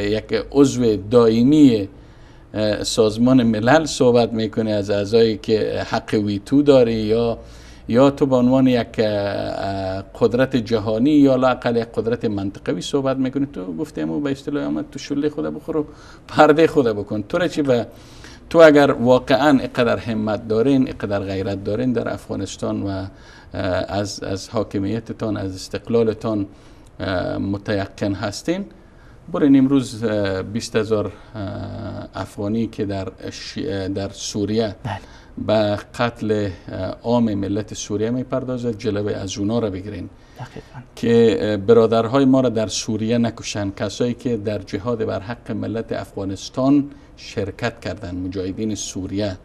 یک عضو دائمی سازمان ملل صحبت میکنی، از اعضایی که حق ویتو داری، یا تو به عنوان یک قدرت جهانی یا لااقل یک قدرت منطقوی صحبت میکنی. تو گفتیم و به اصطلاح آمد تو شله خود بخور و پرده خود بکن. تو را چی به تو اگر واقعا اینقدر همت دارین، اینقدر غیرت دارین در افغانستان و از حاکمیتتان، از استقلالتان متیقن هستین، برین امروز 20,000 افغانی که در سوریه به قتل عام ملت سوریه میپردازد، جلوه از اونا را بگیرین که برادرهای ما را در سوریه نکشن، کسایی که در جهاد بر حق ملت افغانستان شرکت کردن، مجاهدین سوریه،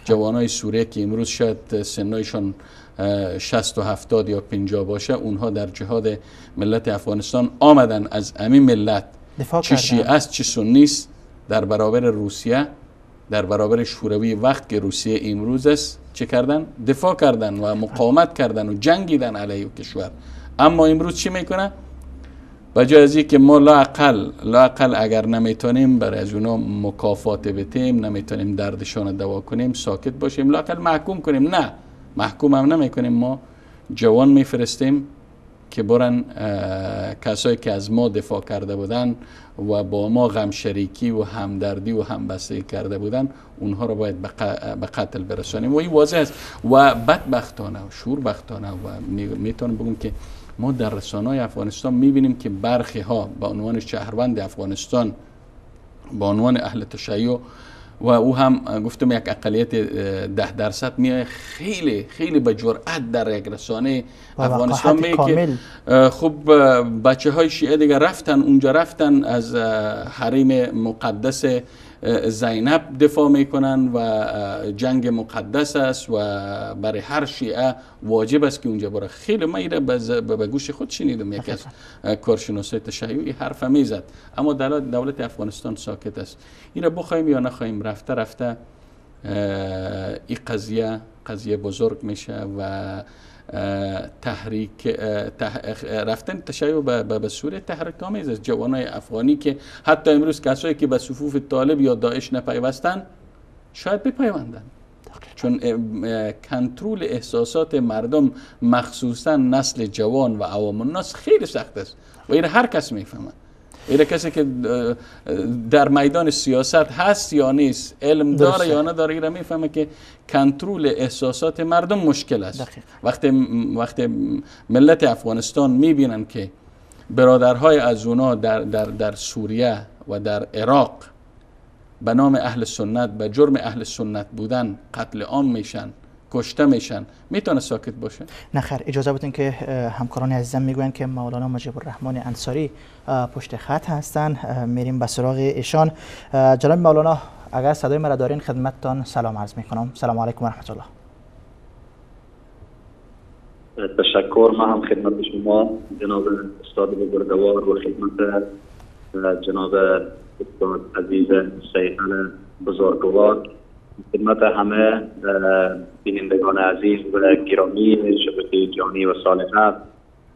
جوانای سوریه که امروز شاید سنایشان 60 و 70 یا 50 باشه، اونها در جهاد ملت افغانستان آمدن از امین ملت، چه شیعه است چه سنی است، در برابر روسیه، در برابر شوروی وقت که روسیه امروز است چه کردن؟ دفاع کردن و مقاومت کردن و جنگیدن علیه کشور. اما امروز چی میکنه؟ به جای از اینکه ما لااقل اگر نمیتونیم برای از اونا مکافات بتیم، نمیتونیم دردشان دوا کنیم، ساکت باشیم، لااقل محکوم کنیم. نه، محکوم هم نمیکنیم، ما جوان میفرستیم که برن کسایی که از ما دفاع کرده بودن و با ما غم شریکی و همدردی و همبستگی کرده بودن، اونها رو باید به قتل برسانیم. و این واضح است و بدبختانه و شوربختانه و میتونم بگم که ما در رسانه‌های افغانستان میبینیم که برخی ها به عنوان شهروند افغانستان، به عنوان اهل تشیع و او هم گفتم یک اقلیت 10% میای خیلی خیلی به جرأت در یک رسانه افغانستان میگه که خب بچه های شیعه دیگه رفتن اونجا، رفتن از حریم مقدس زینب دفاع میکنن و جنگ مقدس است و برای هر شیعه واجب است که اونجا بره. خیلی من ایره به گوش خود شنیدم، یکی از کارشناسای تشیعی حرف میزد، اما دولت افغانستان ساکت است. ایره بخوایم یا نخوایم رفته رفته این قضیه بزرگ میشه و تحریک رفتن تشیع به سوریه تحریک آمیز است. جوانای افغانی که حتی امروز کسایی که به صفوف طالب یا داعش نپیوستن شاید بپیوندن، چون کنترل احساسات مردم مخصوصا نسل جوان و عوام الناس خیلی سخت است و این هر کس میفهمه. این کسی که در میدان سیاست هست یا نیست، علم داره یا نداره، این میفهمه که کنترل احساسات مردم مشکل است. وقتی ملت افغانستان میبینن که برادرهای از اونا در سوریه و در عراق به نام اهل سنت، به جرم اهل سنت بودن قتل عام میشن، کشته میشن، میتونه ساکت باشه؟ نه خیر، اجازه بدین که همکاران عزیزم میگوین که مولانا مجیب الرحمن انصاری پشت خط هستن، میریم به سراغ ایشان. جناب مولانا اگر صدای مرا دارین خدمتتان سلام عرض میکنم. سلام علیکم و رحمت الله. تشکر، من هم خدمت شما جناب استاد بزرگوار و خدمت جناب استاد عزیز سیفل بزرگوار، خدمت همه بینندگان عزیز و گرامی شبکه جانی و صالحه،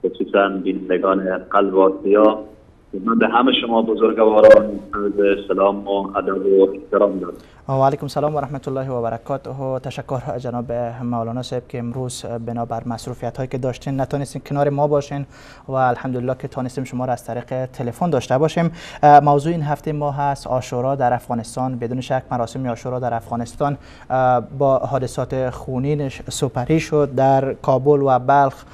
خصوصا بینندگان قلب آسیا، خدمت همه شما بزرگواران عرض سلام و ادب و احترام دارم. و علیکم سلام و رحمت الله و برکاته. تشکر جناب مولانا صاحب که امروز بنابر مصروفیت هایی که داشتین نتونستین کنار ما باشین و الحمدلله که تونستیم شما را از طریق تلفن داشته باشیم. موضوع این هفته ما هست عاشورا در افغانستان. بدون شک مراسم عاشورا در افغانستان با حادثات خونینش سپری شد. در کابل و بلخ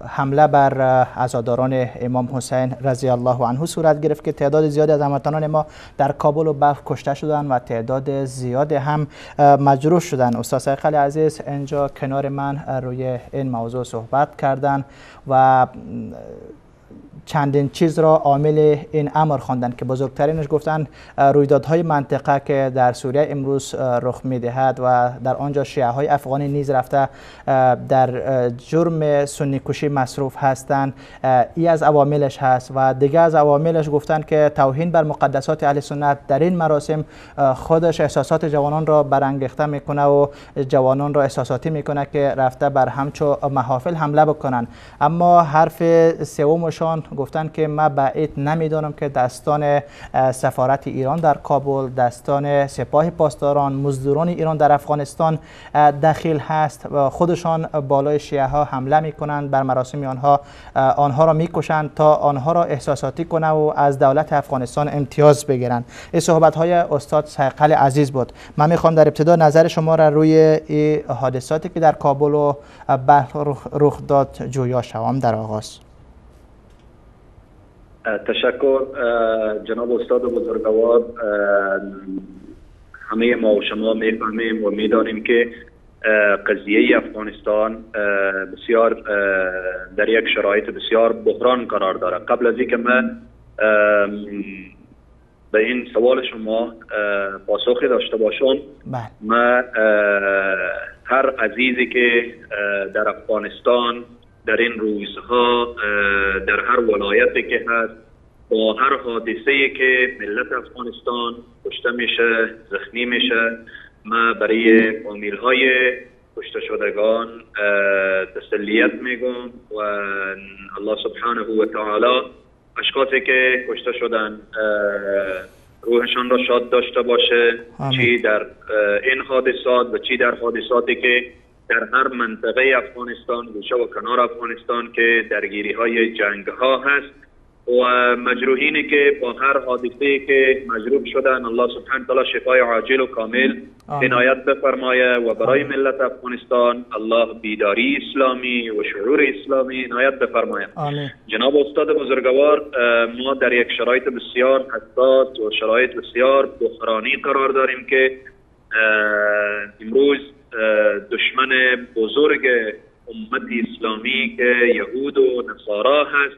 حمله بر عزاداران امام حسین رضی الله عنه صورت گرفت که تعداد زیادی از هموطنان ما در کابل و بلخ کشته شدند و تعداد زیاد هم مجروح شدن. استاد سیقل عزیز اینجا کنار من روی این موضوع صحبت کردن و چندین چیز را عامل این امر خواندند که بزرگترینش گفتن رویدادهای منطقه که در سوریه امروز رخ میدهد و در آنجا شیعه های افغانی نیز رفته در جرم سنی کشی مصروف هستند، ای از عواملش هست. و دیگه از عواملش گفتن که توهین بر مقدسات اهل سنت در این مراسم خودش احساسات جوانان را برانگیخته میکنه و جوانان را احساساتی میکنه که رفته بر همچو محافل حمله بکنن. اما حرف سومشان گفتن که ما بعید نمیدانم که دستان سفارت ایران در کابل، دستان سپاه پاسداران، مزدوران ایران در افغانستان دخیل هست و خودشان بالای شیعه ها حمله میکنند، بر مراسم آنها آنها را میکشند تا آنها را احساساتی کنه و از دولت افغانستان امتیاز بگیرند. این صحبت های استاد سیقل عزیز بود. من میخوام در ابتدا نظر شما را روی این حادثاتی که در کابل و بلخ رخ داد جویا شوم در آغاز. تشکر جناب استاد بزرگوار. همه ما و شما میفهمیم و میدانیم که قضیه افغانستان بسیار در یک شرایط بسیار بحران قرار داره. قبل از اینکه من به این سوال شما پاسخی داشته باشم، من هر عزیزی که در افغانستان در این روزها در هر ولایتی که هست با هر حادثه‌ای که ملت افغانستان کشته میشه، زخمی میشه، ما برای فامیل‌های کشته شدگان تسلیت میگم و الله سبحانه و تعالی اشخاصی که کشته شدن روحشان را شاد داشته باشه، چی در این حادثات و چی در حادثاتی که در هر منطقه افغانستان، گوشه و کنار افغانستان که درگیری های جنگ ها هست و مجروحینی که با هر حادثه‌ای که مجروح شدن، الله سبحانه تعالی شفای عاجل و کامل عنایت بفرمایه و برای ملت افغانستان الله بیداری اسلامی و شعور اسلامی عنایت بفرمایه. جناب استاد بزرگوار، ما در یک شرایط بسیار حساس و شرایط بسیار بحرانی قرار داریم که امروز دشمن بزرگ امت اسلامی که یهود و نصارا هست،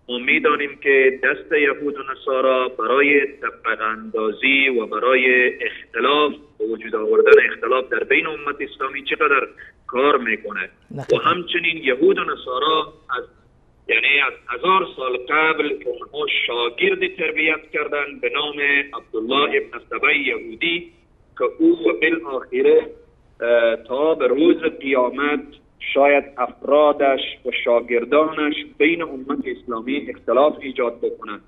ما میدانیم که دست یهود و نصارا برای تفرقه اندازی و برای اختلاف و وجود آوردن اختلاف در بین امت اسلامی چقدر کار میکنه و همچنین یهود و نصارا از یعنی از 1000 سال قبل که اونها شاگرد تربیت کردن به نام عبدالله ابن سبا یهودی که او و بالآخره تا به روز قیامت شاید افرادش و شاگردانش بین امت اسلامی اختلاف ایجاد بکنند.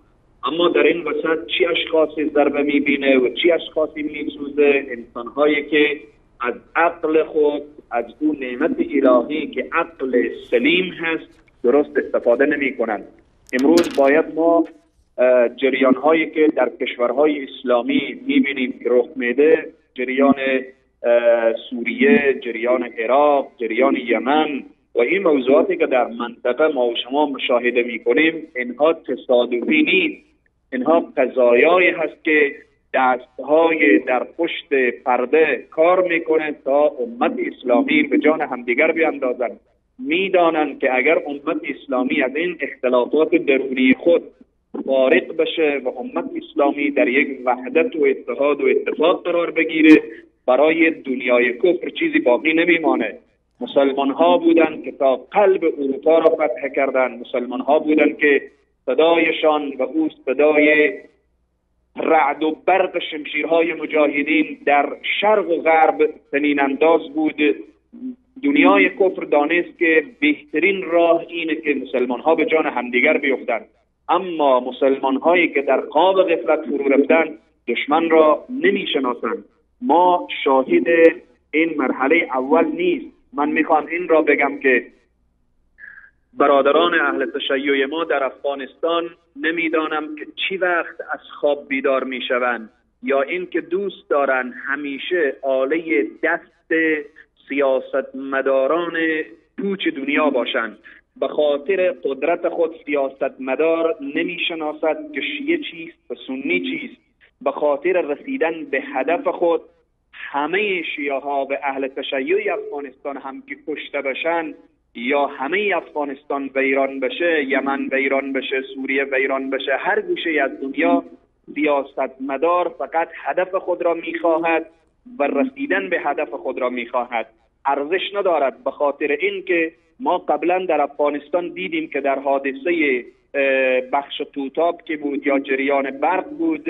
اما در این وسط چی اشخاصی ضربه میبینه و چی اشخاصی میسوزه؟ انسانهایی که از عقل خود، از اون نعمت الهی که عقل سلیم هست، درست استفاده نمی کنند. امروز باید ما جریان هایی که در کشورهای اسلامی میبینیم که رخ میده، جریان سوریه، جریان عراق، جریان یمن و این موضوعاتی که در منطقه ما و شما مشاهده میکنیم اینها تصادفی نیست، اینها قضایایی هست که دستهای در پشت پرده کار میکنه تا امت اسلامی به جان همدیگر بیاندازند. میدانند که اگر امت اسلامی از این اختلافات درونی خود فارغ بشه و امت اسلامی در یک وحدت و اتحاد و اتفاق قرار بگیره، برای دنیای کفر چیزی باقی نمیمانه. مسلمان ها بودند که تا قلب اروپا را فتح کردند، مسلمان ها بودند که صدایشان و او صدای رعد و برق شمشیرهای مجاهدین در شرق و غرب طنین انداز بود. دنیای کفر دانست که بهترین راه اینه که مسلمان ها به جان همدیگر بیفتند، اما مسلمان هایی که در خواب غفلت فرو رفتند دشمن را نمیشناسند. ما شاهد این مرحله اول نیست. من میخوام این را بگم که برادران اهل تشیع ما در افغانستان نمیدانم که چی وقت از خواب بیدار میشوند، یا اینکه دوست دارن همیشه آله دست سیاستمداران پوچ دنیا باشند. به خاطر قدرت خود سیاستمدار نمیشناسد که شیعه چیست و سنی چیست. به خاطر رسیدن به هدف خود همه شیعه ها و اهل تشیع افغانستان هم که کشته بشن، یا همه افغانستان ویران بشه، یمن ویران بشه، سوریه ویران بشه، هر گوشه از دنیا، سیاستمدار فقط هدف خود را میخواهد و رسیدن به هدف خود را میخواهد، ارزش ندارد. به خاطر اینکه ما قبلا در افغانستان دیدیم که در حادثه بخش توتاب که بود یا جریان برق بود،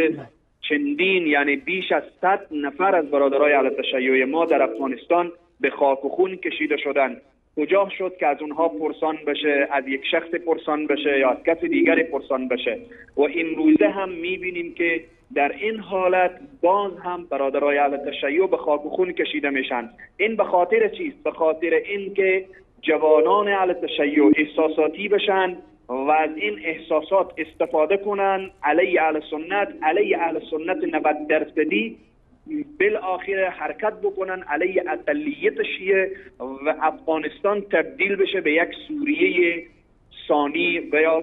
چندین یعنی بیش از 100 نفر از برادرای اهل تشیع ما در افغانستان به خاک و خون کشیده شدند. کجا شد که از اونها پرسان بشه، از یک شخص پرسان بشه یا از کس دیگری پرسان بشه؟ و امروزه هم میبینیم که در این حالت باز هم برادرای اهل تشیع به خاک و خون کشیده میشن. این به خاطر چیست؟ به خاطر اینکه جوانان اهل تشیع احساساتی بشن و از این احساسات استفاده کنن علیه اهل سنت، علیه اهل سنت 90% بالآخره حرکت بکنن علیه اقلیت شیعه و افغانستان تبدیل بشه به یک سوریه ثانی و یا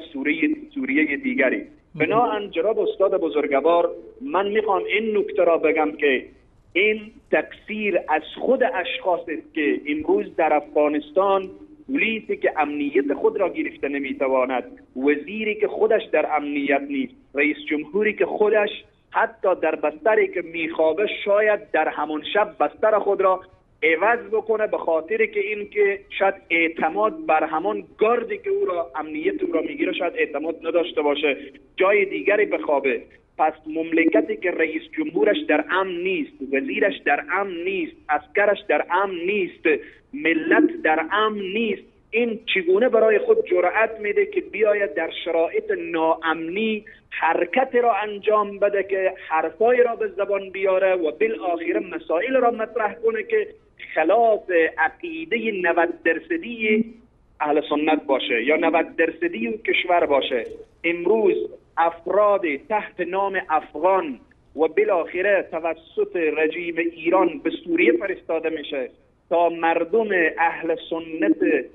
سوریه دیگری. بناهن جناب استاد بزرگوار، من میخوام این نکته را بگم که این تقصیر از خود اشخاص است که امروز در افغانستان پلیسی که امنیت خود را گرفته نمیتواند، وزیری که خودش در امنیت نیست، رئیس جمهوری که خودش حتی در بستری که میخوابه شاید در همان شب بستر خود را عوض بکنه، به خاطر که این که شاید اعتماد بر همان گاردی که او را امنیت او را میگیره شاید اعتماد نداشته باشه، جای دیگری بخوابه. پس مملکتی که رئیس جمهورش در امن نیست، وزیرش در امن نیست، عسکرش در امن نیست، ملت در امن نیست، این چگونه برای خود جرأت میده که بیاید در شرایط ناامنی حرکت را انجام بده که حرفای را به زبان بیاره و بالآخره مسائل را مطرح کنه که خلاف عقیده 90% اهل سنت باشه یا 90% کشور باشه. امروز افراد تحت نام افغان و بالاخره توسط رژیم ایران به سوریه فرستاده میشه تا مردم اهل سنت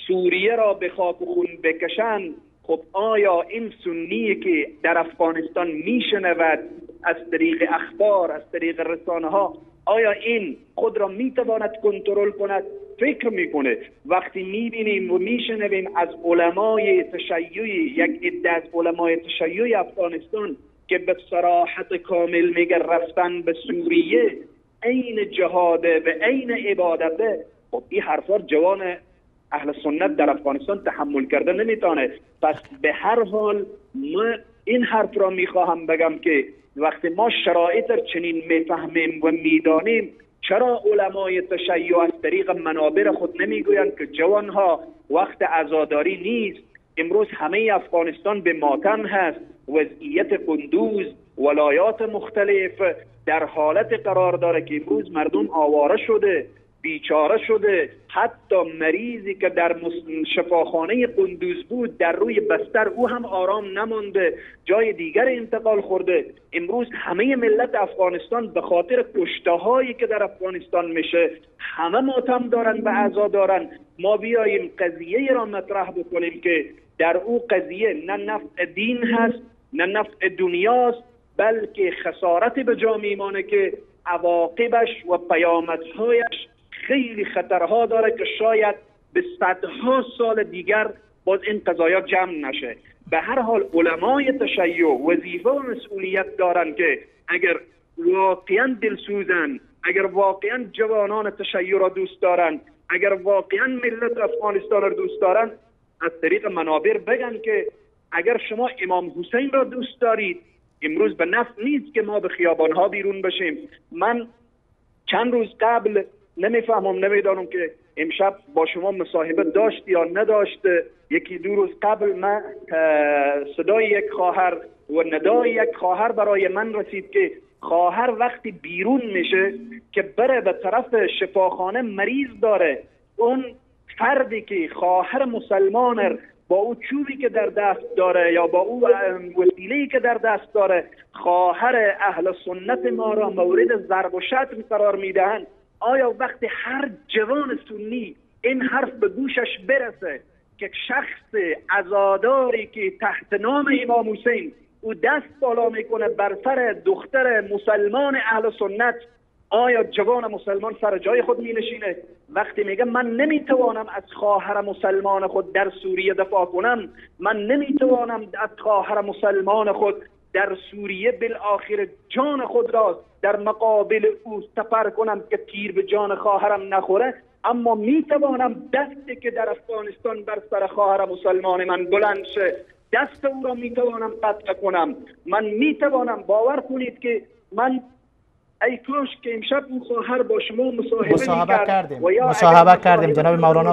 سوریه را به خاک و خون بکشن. خب آیا این سنی که در افغانستان میشنود از طریق اخبار، از طریق رسانه ها، آیا این خود را میتواند کنترل کند؟ فکر میکنه. وقتی میبینیم و میشنویم از علمای تشیع، یک عده از علمای تشیع افغانستان که به صراحت کامل میگه رفتن به سوریه عین جهاده و عین عبادته، خب این حرفا جوان اهل سنت در افغانستان تحمل کرده نمیتونه. پس به هر حال ما این حرف را میخواهم بگم که وقتی ما شرایط چنین میفهمیم و میدانیم، چرا علمای تشیع از طریق منابر خود نمیگویند که جوانها وقت عزاداری نیست، امروز همه افغانستان به ماتم هست، وضعیت قندوز، ولایات مختلف در حالت قرار داره که امروز مردم آواره شده، بیچاره شده. حتی مریضی که در شفاخانه قندوز بود در روی بستر، او هم آرام نمانده، جای دیگر انتقال خورده. امروز همه ملت افغانستان به خاطر کشته هایی که در افغانستان میشه همه ماتم دارن و عزا دارن. ما بیاییم قضیه را مطرح بکنیم که در او قضیه نه نفع دین هست نه نفع دنیاست، بلکه خسارت به جا میمانه که عواقبش و پیامدهایش خیلی خطرها داره که شاید به صدها سال دیگر باز این قضایا جمع نشه. به هر حال علمای تشیع وظیفه و مسئولیت دارن که اگر واقعا دلسوزن، اگر واقعا جوانان تشیع را دوست دارن، اگر واقعا ملت افغانستان را دوست دارن، از طریق منابر بگن که اگر شما امام حسین را دوست دارید، امروز به نفع نیست که ما به خیابانها بیرون بشیم. من چند روز قبل نمیفهمم، نمیدانم که امشب با شما مصاحبه داشت یا نداشت، یکی دو روز قبل من صدای یک خواهر و ندای یک خواهر برای من رسید که خواهر وقتی بیرون میشه که بره به طرف شفاخانه مریض داره، اون فردی که خواهر مسلمان با او چوبی که در دست داره یا با او وسیله‌ای که در دست داره، خواهر اهل سنت ما را مورد ضرب و شتم قرار میدهند. آیا وقتی هر جوان سنی این حرف به گوشش برسه که شخص عزاداری که تحت نام امام حسین او دست بالا میکنه بر سر دختر مسلمان اهل سنت، آیا جوان مسلمان سر جای خود می نشینه؟ وقتی میگه من نمیتوانم از خواهر مسلمان خود در سوریه دفاع کنم، من نمیتوانم از خواهر مسلمان خود در سوریه بالآخر جان خود را در مقابل او سپر کنم که تیر به جان خواهرم نخوره، اما میتوانم دستی که در افغانستان بر سر خواهر مسلمان من بلند شه، دست او را میتوانم قطع کنم. من میتوانم، باور کنید که من ای کاش که امشب اون خواهر با شما مصاحبه کردیم. مصاحبه کردیم جناب مولانا،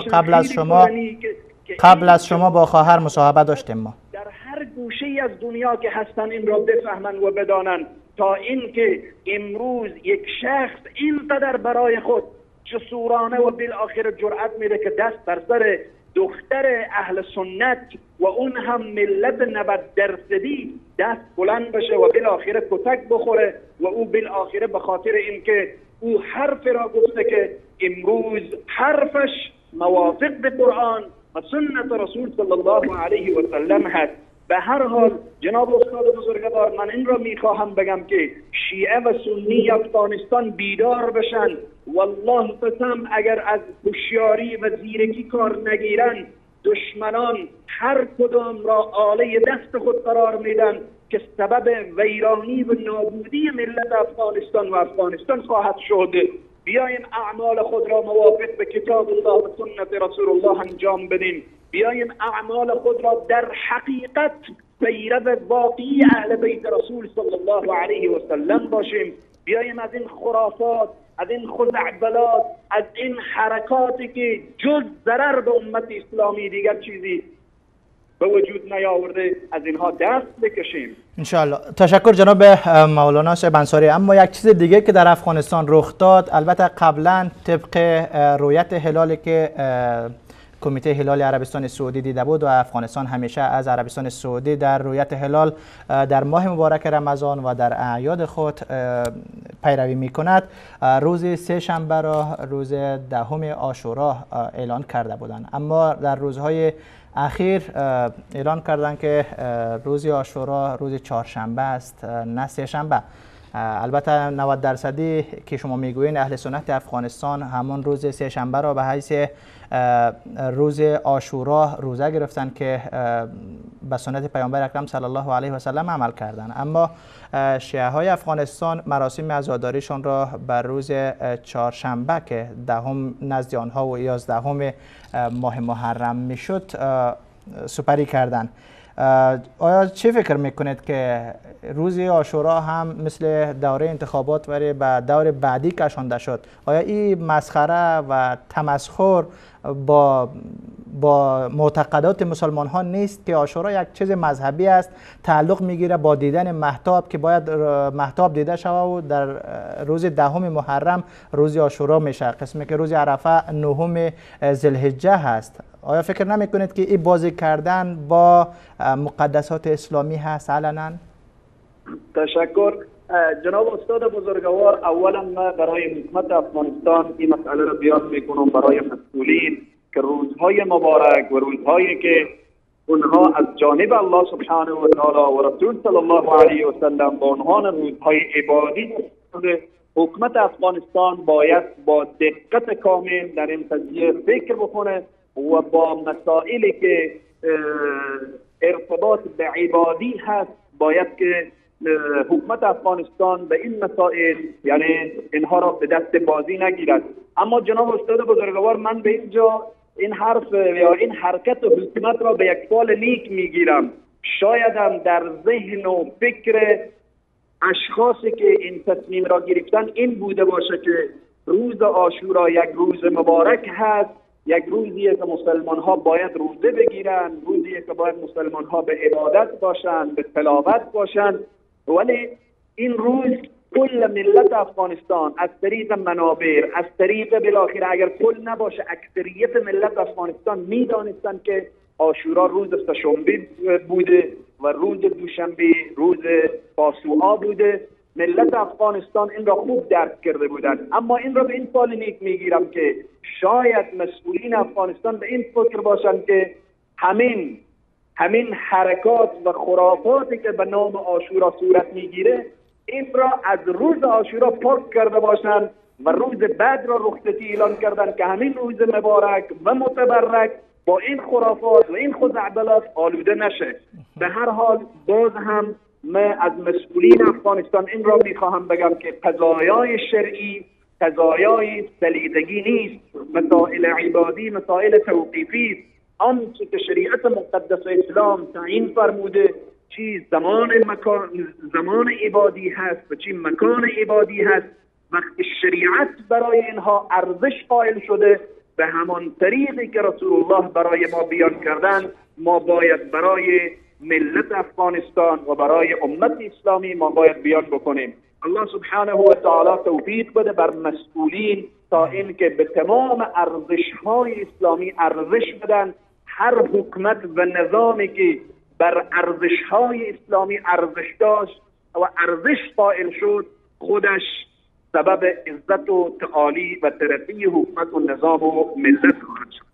قبل از شما با خواهر مصاحبه داشتیم. ما در هر گوشه ای از دنیا که هستن این را بفهمن و بدانن، تا اینکه امروز یک شخص اینقدر برای خود جسورانه و بالآخر جرأت میده که دست بر سر دختر اهل سنت و اون هم ملت 90% دست بلند بشه و بالاخره کتک بخوره و او بالاخره به خاطر اینکه او حرف را گفته که امروز حرفش موافق به قرآن و سنت رسول صلی الله علیه و سلم هست. به هر حال جناب استاد بزرگوار، من این را میخواهم بگم که شیعه و سنی افغانستان بیدار بشن. والله قسم اگر از هوشیاری و زیرکی کار نگیرن، دشمنان هر کدام را آله دست خود قرار میدن که سبب ویرانی و نابودی ملت افغانستان و افغانستان خواهد شد. بیایم اعمال خود را موافق به کتاب الله و سنت رسول الله انجام بدیم. بیایم اعمال خود را در حقیقت پیرو واقعی اهل بیت رسول صلی الله علیه و سلم باشیم. بیایم از این خرافات، از این خزعبلات، از این حرکاتی که جز ضرر به امت اسلامی دیگر چیزی به وجود نیاورده، از اینها دست بکشیم انشاءالله. تشکر جناب مولانا صاحب انصاری. اما یک چیز دیگه که در افغانستان رخ داد، البته قبلا طبق رویت هلالی که کمیته هلال عربستان سعودی دیده بود و افغانستان همیشه از عربستان سعودی در رویت هلال در ماه مبارک رمضان و در اعیاد خود پیروی می کند، روز سه شنبه را روز دهم عاشورا اعلان کرده بودند. اما در روزهای اخیر اعلان کردند که روز عاشورا روز چهارشنبه است، نه سه شنبه. البته 90% که شما میگویین اهل سنت افغانستان همون روز سه شنبه را به حیث روز عاشورا روزه گرفتن که به سنت پیامبر اکرم صلی الله علیه و سلم عمل کردند. اما شیعه های افغانستان مراسم عزاداریشان را بر روز چهارشنبه که دهم نزد آنها و 11 ماه محرم میشد سپری کردند. آیا چه فکر میکنید که روز عاشورا هم مثل دوره انتخابات ولی به دور بعدی کشانده شد؟ آیا این مسخره و تمسخر با با معتقدات مسلمان ها نیست که عاشورا یک چیز مذهبی است، تعلق میگیره با دیدن مهتاب که باید مهتاب دیده شود و در روز دهم محرم روز عاشورا میشه، قسمی که روز عرفه نهم ذوالحجه هست. آیا فکر نمیکنید که این بازی کردن با مقدسات اسلامی هست علنا؟ تشکر جناب استاد بزرگوار. اولا ما برای حکومت افغانستان این مسئله را بیان میکنم برای مسئولین که روزهای مبارک و روزهایی که اونها از جانب الله سبحانه و تعالی و رسول صلی الله علیه و سلم به عنوان روزهای عبادی، حکومت افغانستان باید با دقت کامل در این قضیه فکر بکنه و با مسائلی که ارتباط به عبادی هست باید که حکومت افغانستان به این مسائل، یعنی اینها را به دست بازی نگیرد. اما جناب استاد بزرگوار، من به اینجا این حرف یا این حرکت حکومت را به یک فال نیک میگیرم. شاید هم در ذهن و فکر اشخاصی که این تصمیم را گرفتن این بوده باشه که روز عاشورا یک روز مبارک هست، یک روزیه که مسلمان ها باید روزه بگیرن، روزیه که باید مسلمان ها به عبادت باشن، به تلاوت باشن، ولی این روز کل ملت افغانستان از طریق منابر، از طریق بالاخره اگر کل نباشه اکثریت ملت افغانستان میدانستن که عاشورا روز سه‌شنبه بوده و روز دوشنبه روز تاسوعا بوده. ملت افغانستان این را خوب درک کرده بودند. اما این را به این فال نیک میگیرم که شاید مسئولین افغانستان به این فکر باشند که همین حرکات و خرافاتی که به نام عاشورا صورت میگیره این را از روز عاشورا پاک کرده باشند و روز بعد را رخصتی اعلان کردند که همین روز مبارک و متبرک با این خرافات و این خزعبلات آلوده نشه. به هر حال باز هم من از مسئولین افغانستان این را میخواهم بگم که قضایای شرعی قضایای سلیقگی نیست، مسائل عبادی مسائل توقیفی است. آنچه که شریعت مقدس اسلام تعیین فرموده چی زمان عبادی هست و چی مکان عبادی هست، وقتی شریعت برای اینها ارزش قائل شده به همان طریقی که رسول الله برای ما بیان کردن، ما باید برای ملت افغانستان و برای امت اسلامی ما باید بیان بکنیم. الله سبحانه و تعالی توفیق بده بر مسئولین تا اینکه به تمام ارزش‌های اسلامی ارزش بدن. هر حکومت و نظامی که بر ارزش‌های اسلامی ارزش داشت و ارزش قائل شد، خودش سبب عزت و تعالی و ترقی حکومت و نظام و ملت خواهد شد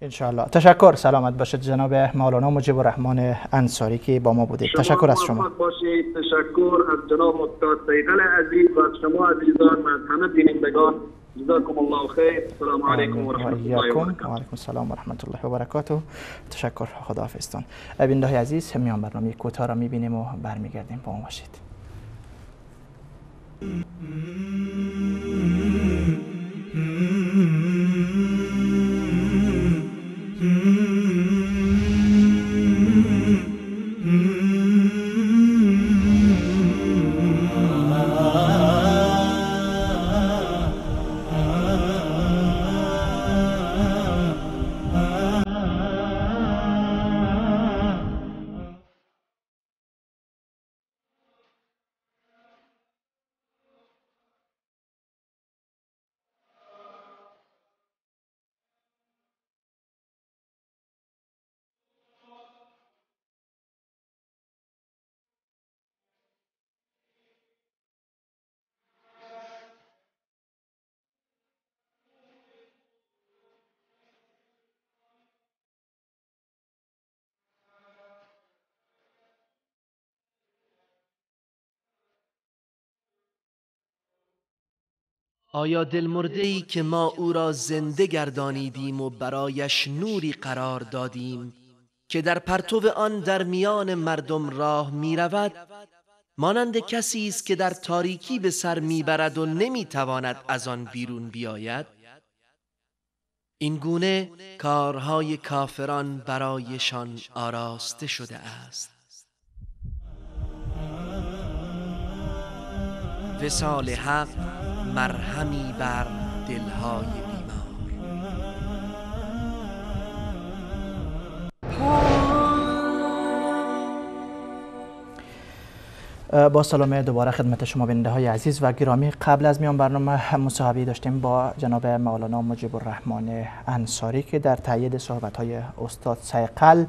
انشاءالله. تشکر، سلامت باشید جناب مولانا مجیب الرحمن انصاری که با ما بودید. تشکر از شما. باشید. تشکر از جناب استاد سیغل عزیز و از شما عزیزان و از همه بینندگان. جزاکم الله خیر. السلام علیکم و رحمت الله و برکاته. و علیکم السلام و رحمت الله و برکاته. تشکر، خداحافظتان. بیننده‌های عزیز، میان برنامه کوتاه را می‌بینیم و برمیگردیم. با ما باشید. آیا دلمرده‌ای که ما او را زنده گردانیدیم و برایش نوری قرار دادیم که در پرتو آن در میان مردم راه می رود، مانند کسی است که در تاریکی به سر می برد و نمی تواند از آن بیرون بیاید؟ این گونه کارهای کافران برایشان آراسته شده است. وصال حق مرهمی بر دلهای بیمار. با سلام دوباره خدمت شما بیننده های عزیز و گرامی. قبل از میان برنامه مصاحبه داشتیم با جناب مولانا مجیب الرحمن انصاری که در تایید صحبت های استاد صیقل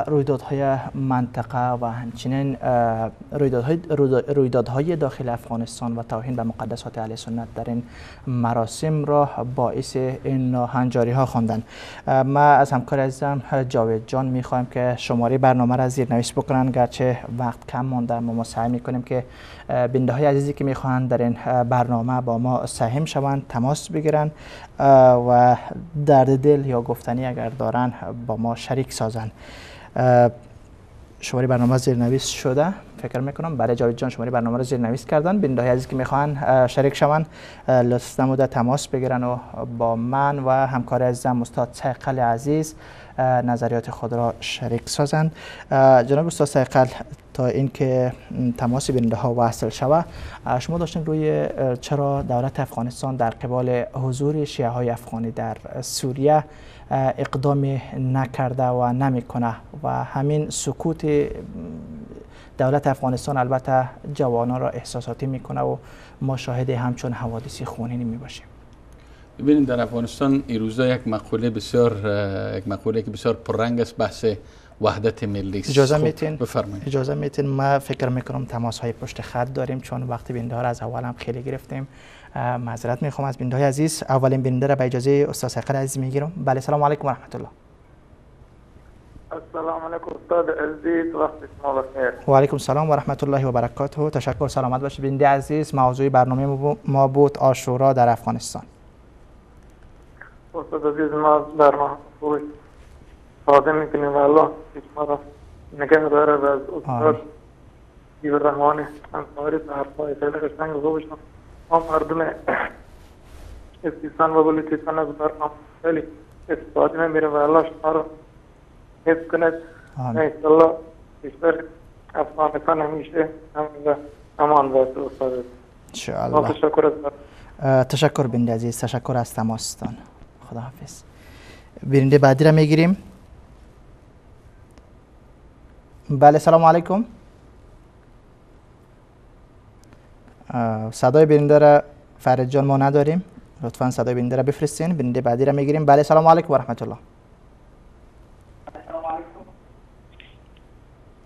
رویدادهای منطقه و همچنین رویدادهای داخل افغانستان و توهین به مقدسات اهل سنت در این مراسم را باعث این ناهنجاری ها خواندند. ما از همکار عزیزم جاوید جان میخوایم که شماره برنامه را زیرنویس بکنن، گرچه وقت کم مانده، ما سعی میکنیم که بیننده های عزیزی که میخواهند در این برنامه با ما سهم شوند تماس بگیرن و درد دل یا گفتنی اگر دارن با ما شریک سازن. شماره برنامه زیرنویس شده فکر میکنم. برای جاوید جان شماره برنامه رو زیرنویس کردن. بیننده های عزیز که میخوان شریک شوند لطف نموده تماس بگیرن و با من و همکار عزیزم استاد صیقل عزیز نظریات خود را شریک سازند. جناب استاد صیقل، تا اینکه تماس بیننده ها وصل شود، شما داشتین روی چرا دولت افغانستان در قبال حضور شیعه های افغانی در سوریه اقدام نکرده و نمیکنه و همین سکوت دولت افغانستان البته جوانان را احساساتی میکنه و ما شاهد همچون حوادث خونینی میباشیم. ببینید در افغانستان این روزا یک مقوله که بسیار پررنگ است، بحث وحدت ملی است. اجازه میتین؟ بفرمایید. اجازه میتین؟ ما فکر میکنم تماس های پشت خط داریم چون وقتی بیننده ها را از اول هم خیلی گرفتیم. معذرت میخوام از بیننده های عزیز. اولین بیننده را به اجازه استاد صیقل عزیز میگیرم. بله، سلام علیکم و رحمت الله. السلام علیکم استاد عزیز، وقت شما بخیر. و علیکم السلام و رحمت الله و برکاته. تشکر، سلامت باشید بیننده عزیز. موضوع برنامه ما بود عاشورا در افغانستان. استاد عزیز، ما برنامه استفاده میکنیم و الله شما را نگه داره و از استاد مجیب الرحمن انصاری حرفای خیلی قشنگ خوبشون. ما مردم سیستان و بلوچستان از برنامه خیلی استفاده میبریم و الله شما را حفظ کند. انشاءالله کشور افغانستان همیشه امان باشه استاد. انشاءالله. تشکر از تشکر بیننده عزیز، تشکر از تماستان. خداحافظ. بیننده بعدی را میگیریم. بله، سلام علیکم. صدای بیننده را فرید جان ما نداریم، لطفا صدای بیننده را بفرستین. بیننده بعدی را میگیریم. بله، سلام علیکم و رحمت الله.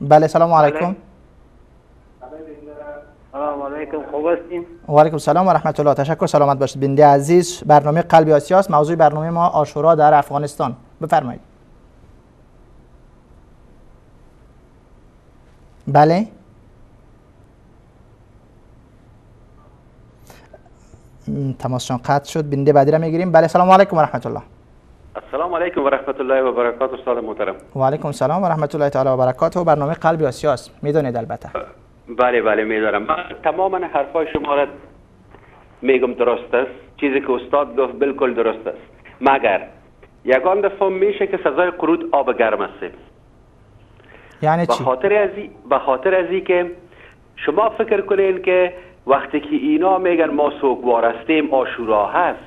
بله، سلام علیکم. سلام علیکم، خوب هستین؟ و علیکم السلام و رحمت الله. تشکر، سلامت باشید بیننده عزیز. برنامه قلب آسیاست، موضوع برنامه ما عاشورا در افغانستان. بفرمایید. بله، تماسشان قطع شد. بیننده بعدی را میگیریم. بله، سلام علیکم و رحمت الله. السلام علیکم و رحمت الله و برکاته استاد محترم. و علیکم السلام و رحمت الله تعالی و برکاته. برنامه قلب آسیاست، میدونید البته. بله بله میدارم. من تماما حرفای شما را میگم درست است. چیزی که استاد گفت بالکل درست است، مگر یگان دفعه میشه که سزای قرود آب گرم است. یعنی چی؟ به خاطر از که شما فکر کنین که وقتی که اینا میگن ما سوگوار هستیم، عاشورا هست،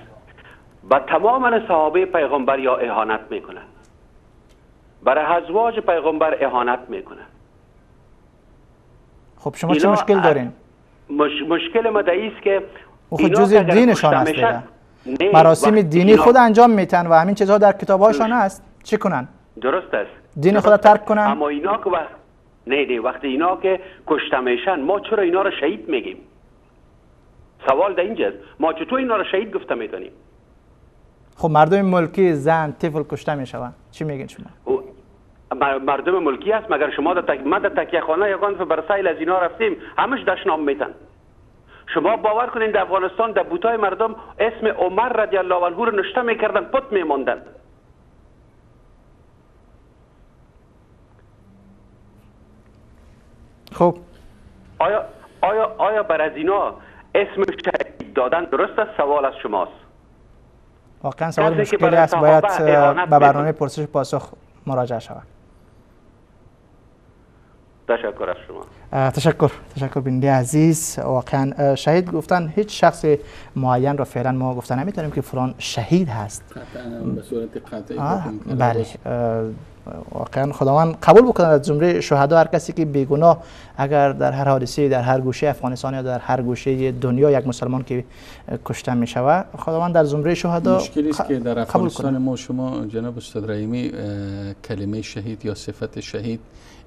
با تماما صحابه پیغمبر یا اهانت میکنن، برای ازواج پیغمبر اهانت میکنن. خب شما چه مشکل دارین؟ مشکل ما در ایست که خود جزء دینشان است دیگه. مراسم دینی خود انجام میتن و همین چیزها در کتابهاشان است. چی کنن؟ درست است. دین خود ترک کنن؟ اما اینا که نه وقتی اینا که کشته میشن، ما چرا اینا را شهید میگیم؟ سوال در اینجاست، ما چطور اینا را شهید گفته میتونیم؟ خب مردم ملکی، زن، طفل کشته میشوند، چی میگین شما؟ مردم ملکی است، مگر شما ما در تکیه خانه یگان بر سیل از اینا رفتیم، همش دشنام میتن. شما باور کنین در افغانستان در بوتای مردم اسم عمر رضی الله عنه رو نشته میکردن، پت میماندن. خب آیا بر از اینا اسم شهید دادن درست است؟ سوال از شماست. واقعا سوال مشکلی است، باید به برنامه پرسش پاسخ مراجعه شود. تشکر از شما. تشکر بیننده عزیز. واقعا شهید گفتن هیچ شخص معین را فعلا ما گفتن نمیتونیم که فلان شهید هست. قطعا به صورت قطعی. بله، واقعا خداوند قبول بکنه از زمره شهدا هر کسی که بیگناه اگر در هر حادثه در هر گوشه افغانستان یا در هر گوشه دنیا یک مسلمان که کشته می شود، خداوند در زمره شهدا. مشکلی است که در افغانستان ما شما جناب استاد رحیمی کلمه شهید یا صفت شهید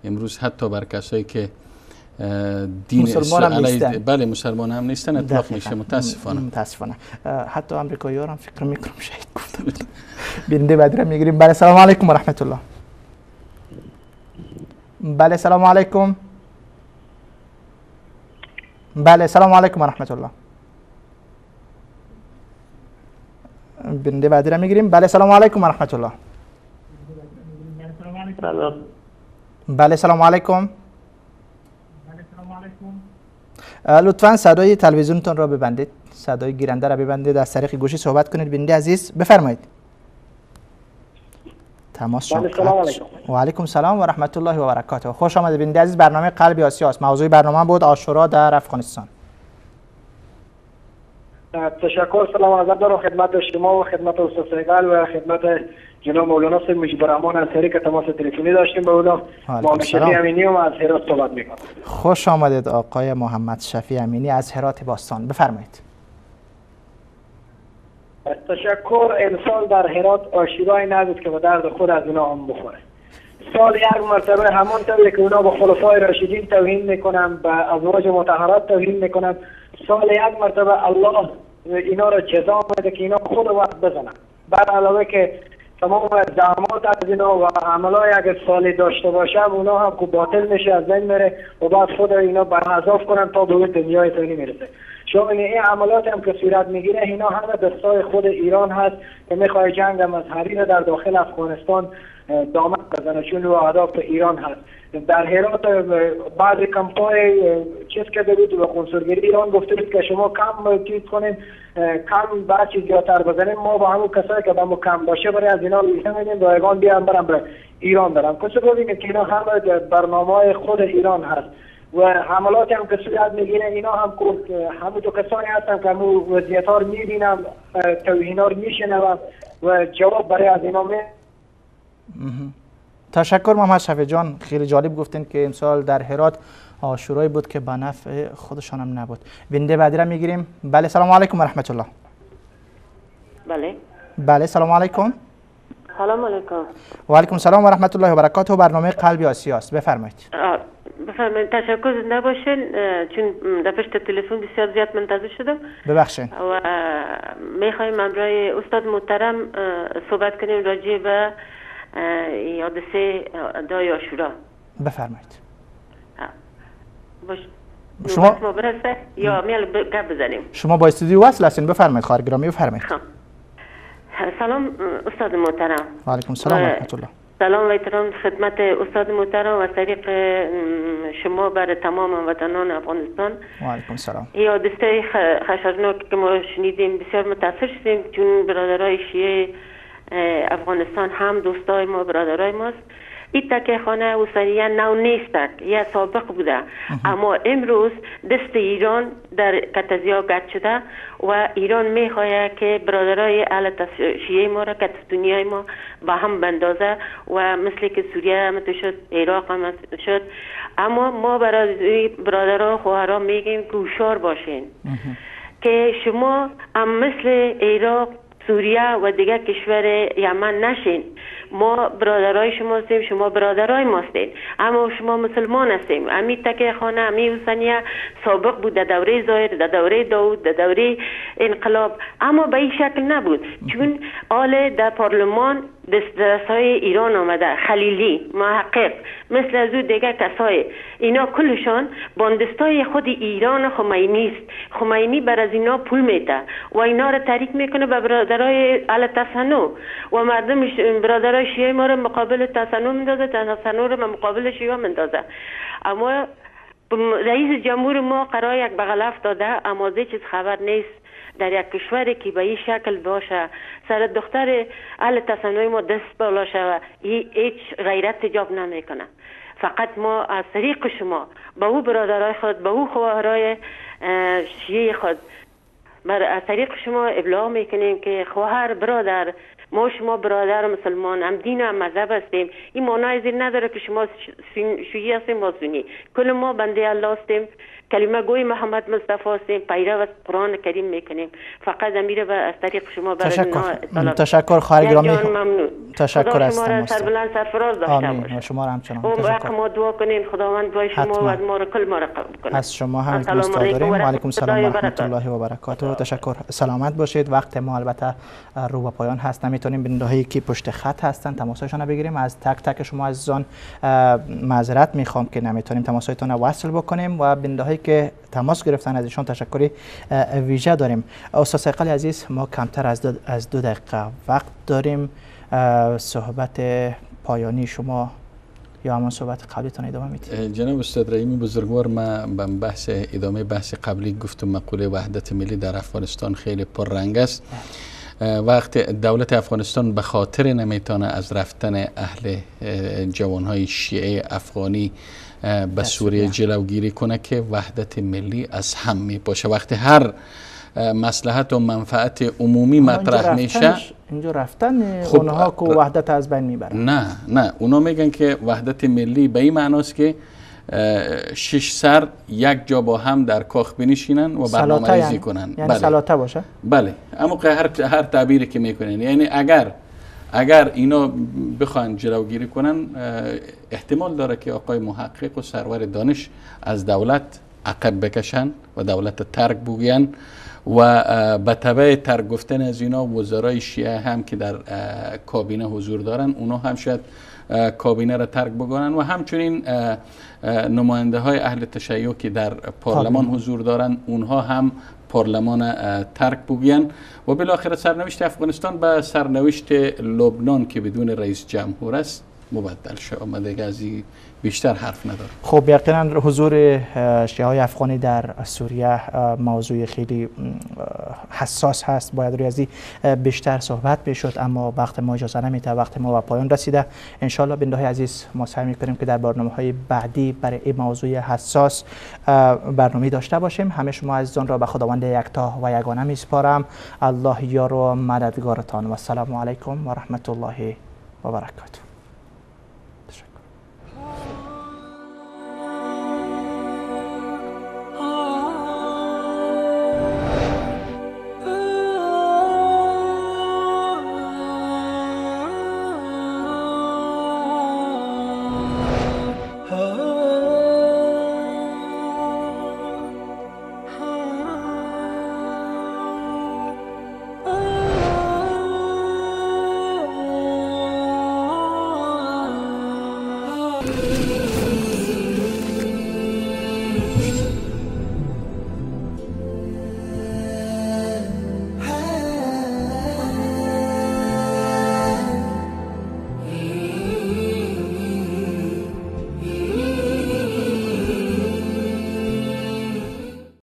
امروز حتی بر کسایی که دین مسلمان هم نیستن، بله مسلمان هم نیستن اطلاق میشه. متاسفانه متاسفانه حتی امریکایی ها هم فکر میکنم شهید گفتم. بیننده بعدی را میگیریم. بله سلام علیکم و رحمت الله. بله سلام علیکم. بله سلام علیکم و رحمت الله. بیننده بعدی را میگیریم. بله سلام علیکم و رحمت الله. بله سلام علیکم. لطفا صدای تلویزیونتون را ببندید، صدای گیرنده را ببندید، از طریق گوشی صحبت کنید. بیننده عزیز بفرمایید. تماس شما. سلام علیکم. و علیکم سلام و رحمت الله و برکاته. خوش آمدید بیننده عزیز. برنامه قلب آسیاست. موضوع برنامه بود عاشورا در افغانستان. تشکر، سلام عرض دارم خدمت شما و خدمت استاد سیگل و خدمت جناب مولانا سید مجیب الرحمن انصاری که تماس تلفنی داشتیم با اونا. محمد شفیع امینی و از هرات صحبت میکنم. خوش آمدید آقای محمد شفیع امینی از هرات باستان، بفرمایید. تشکر. امسال در هرات عاشورای نبود که به درد خود از اونا هم بخوره. سال یک مرتبه همون طوری که اونا با خلفای راشدین توهین میکنن، به ازواج مطهرات توهین میکنن، سال یک مرتبه الله اینا را جزا میده که اینا خود وقت بزنن. بعد علاوه که تمام زحمات از اینا و عملای اگر سالی داشته باشم اونا هم که باطل میشه، از بین میره و بعد خود اینا برعذاب کنن تا به دنیای ثانی میرسه. شما این عملات هم که صورت میگیره اینا همه دستای خود ایران هست که میخواد جنگ مذهبی رو در داخل افغانستان دامن بزنه، چون او اهداف ایران هست. در هرات بعضی کمپای چیز کرده بود و کنسولگری ایران گفته بود که شما کم چیز کنین، کم بعد چیز زیادتر بزنین، ما با همون کسایی که با ما کم باشه برای از اینا ویزا میدیم رایگان بیان برم به ایران برم. کسی ببینید که اینا همه برنامه‌های خود ایران هست و حملات هم که صورت میگیره اینا هم همون تو کسانی هستن که همون وضعیت‌ها رو میبینم، توهینا رو میشنوم و جواب برای از اینا می. تشکر محمد شفیع جان، خیلی جالب گفتین که امسال در هرات عاشورایی بود که به نفع خودشان هم نبود. بیننده بعدی را میگیریم. بله سلام علیکم و رحمت الله. بله بله سلام علیکم. سلام علیکم. و علیکم سلام و رحمت الله و برکاته. برنامه قلب آسیاست، بفرمایید. بفرمایید. تشکر، زنده باشین، چون در پشت تلفن بسیار زیاد منتظر شدم. ببخشید. و میخوایم همراه استاد محترم صحبت کنیم راجع به حادثه دای عاشورا. بفرمایید. شما برسه یا میل گپ بزنیم؟ شما با استودیو وصل هستین، بفرمایید خواهر گرامی، بفرمایید. سلام استاد محترم. و علیکم سلام و رحمت الله. سلام و احترام خدمت استاد محترم و طریق شما بر تمام هموطنان افغانستان. و علیکم سلام. این حادثه خشرناک که ما شنیدیم بسیار متاثر شدیم، چون برادرای شیعه افغانستان هم دوستای ما، برادرای ماست. این تکیه خانه حسینیه نو نیست، یا سابق بوده، اما امروز دست ایران در کتزیا گرد شده و ایران میخواهد که برادرای اهل شیعه ما را کتستونیای ما با هم بندازه و مثل که سوریه هم شد، عراق هم شد. اما ما برای برادرها و خواهرها میگیم که هوشیار باشین که شما هم مثل عراق، سوریه و دیگر کشور یمن نشین. ما برادرای شما هستیم، شما برادرای ما هستین، اما شما مسلمان هستیم. امی تکیه خانه، امی حسینیه سابق بود در دوره ظاهر، در دوره داود، در دوره انقلاب، اما به این شکل نبود، چون آل در پارلمان دستای ایران آمده، خلیلی، محقق، مثل از او دیگر کسای اینا کلشان باندستای خود ایران خمینی است. خمینی بر از اینا پول میده و اینا را تحریک میکنه به برادرای اهل تسنن و مردم برادرای شیعه ما را مقابل تسنن میندازه، تسنن را مقابل شیعه میندازه. اما رئیس جمهور ما قرار یک بغلف داده، اما از چیز خبر نیست. در یک کشوری که به این شکل باشه، سر دختر اهل تسنن ما دست بالا شوه، هیچ غیرت جاب نمیکنه. فقط ما از طریق شما به او برادرای خود، به او خواهرای شیعه خود، از طریق شما ابلاغ میکنیم که خواهر برادر ما شما برادر مسلمان هم دین و هم مذهب هستیم. این معنای زیر نداره که شما شیعه هستیم ما سنی. کل ما بنده الله هستیم، کلمه گوی محمد مصطفی هستیم، پیرو از قرآن کریم میکنیم. فقط امیر و از طریق شما برای تشکر خواهر گرامی، تشکر از شما را سربلند سرفراز داشته باشه. شما را همچنان تشکر. ما دعا کنین خداوند دعای شما و ما را کل ما را قبول کنه. از شما هم دوست داریم. و علیکم السلام و رحمت الله و برکاته. تشکر، سلامت باشید. وقت ما البته رو به پایان هست، نمیتونیم بیننده‌هایی که پشت خط هستن تماسشون رو بگیریم. از تک تک شما عزیزان معذرت میخوام که نمیتونیم تماسهایتون رو وصل بکنیم و بیننده‌هایی که تماس گرفتن از ایشان تشکری ویژه داریم. استاد صیقل عزیز، ما کمتر از 2 دقیقه وقت داریم. صحبت پایانی شما یا همان صحبت قبلیتان ادامه میدید؟ جناب استاد رحیمی بزرگوار، من به بحث ادامه بحث قبلی گفتم مقوله وحدت ملی در افغانستان خیلی پررنگ است. وقت دولت افغانستان به خاطر نمیتونه از رفتن اهل جوانهای شیعه افغانی به سوریه جلوگیری کنه که وحدت ملی از هم میپاشه. وقتی هر مصلحت و منفعت عمومی مطرح میشه، اینجا رفتن اونها که وحدت از بین میبرن. نه نه، اونا میگن که وحدت ملی به این معناست که 6 سر یک جا با هم در کاخ بنشینن و برنامه‌ریزی کنن. یعنی بله. سلاطه باشه. بله، اما هر تعبیری که میکنن، یعنی اگر اینا بخوان جلوگیری کنن، احتمال داره که آقای محقق و سرور دانش از دولت عقب بکشن و دولت ترک بگوین و به تبع ترک گفتن از اینا وزرای شیعه هم که در کابینه حضور دارن، اونا هم شاید کابینه را ترک بکنن و همچنین نماینده های اهل تشیع که در پارلمان حضور دارن، اونها هم پارلمان ترک بگوین و بالاخره سرنوشت افغانستان به سرنوشت لبنان که بدون رئیس جمهور است مبدل شد. اما دیگه از این بیشتر حرف ندارم. خب یقینا حضور شیعه افغانی در سوریه موضوع خیلی حساس هست، باید روی از این بیشتر صحبت بشد، اما وقت ما اجازه نمیده، وقت ما به پایان رسیده. انشالله بیننده‌های عزیز، ما سعی میکنیم که در برنامه‌های بعدی برای این موضوع حساس برنامه داشته باشیم. همه شما عزیزان را به خداوند یکتا و یگانه میسپارم. الله یار و مددگارتان و السلام علیکم و رحمت الله و برکاته.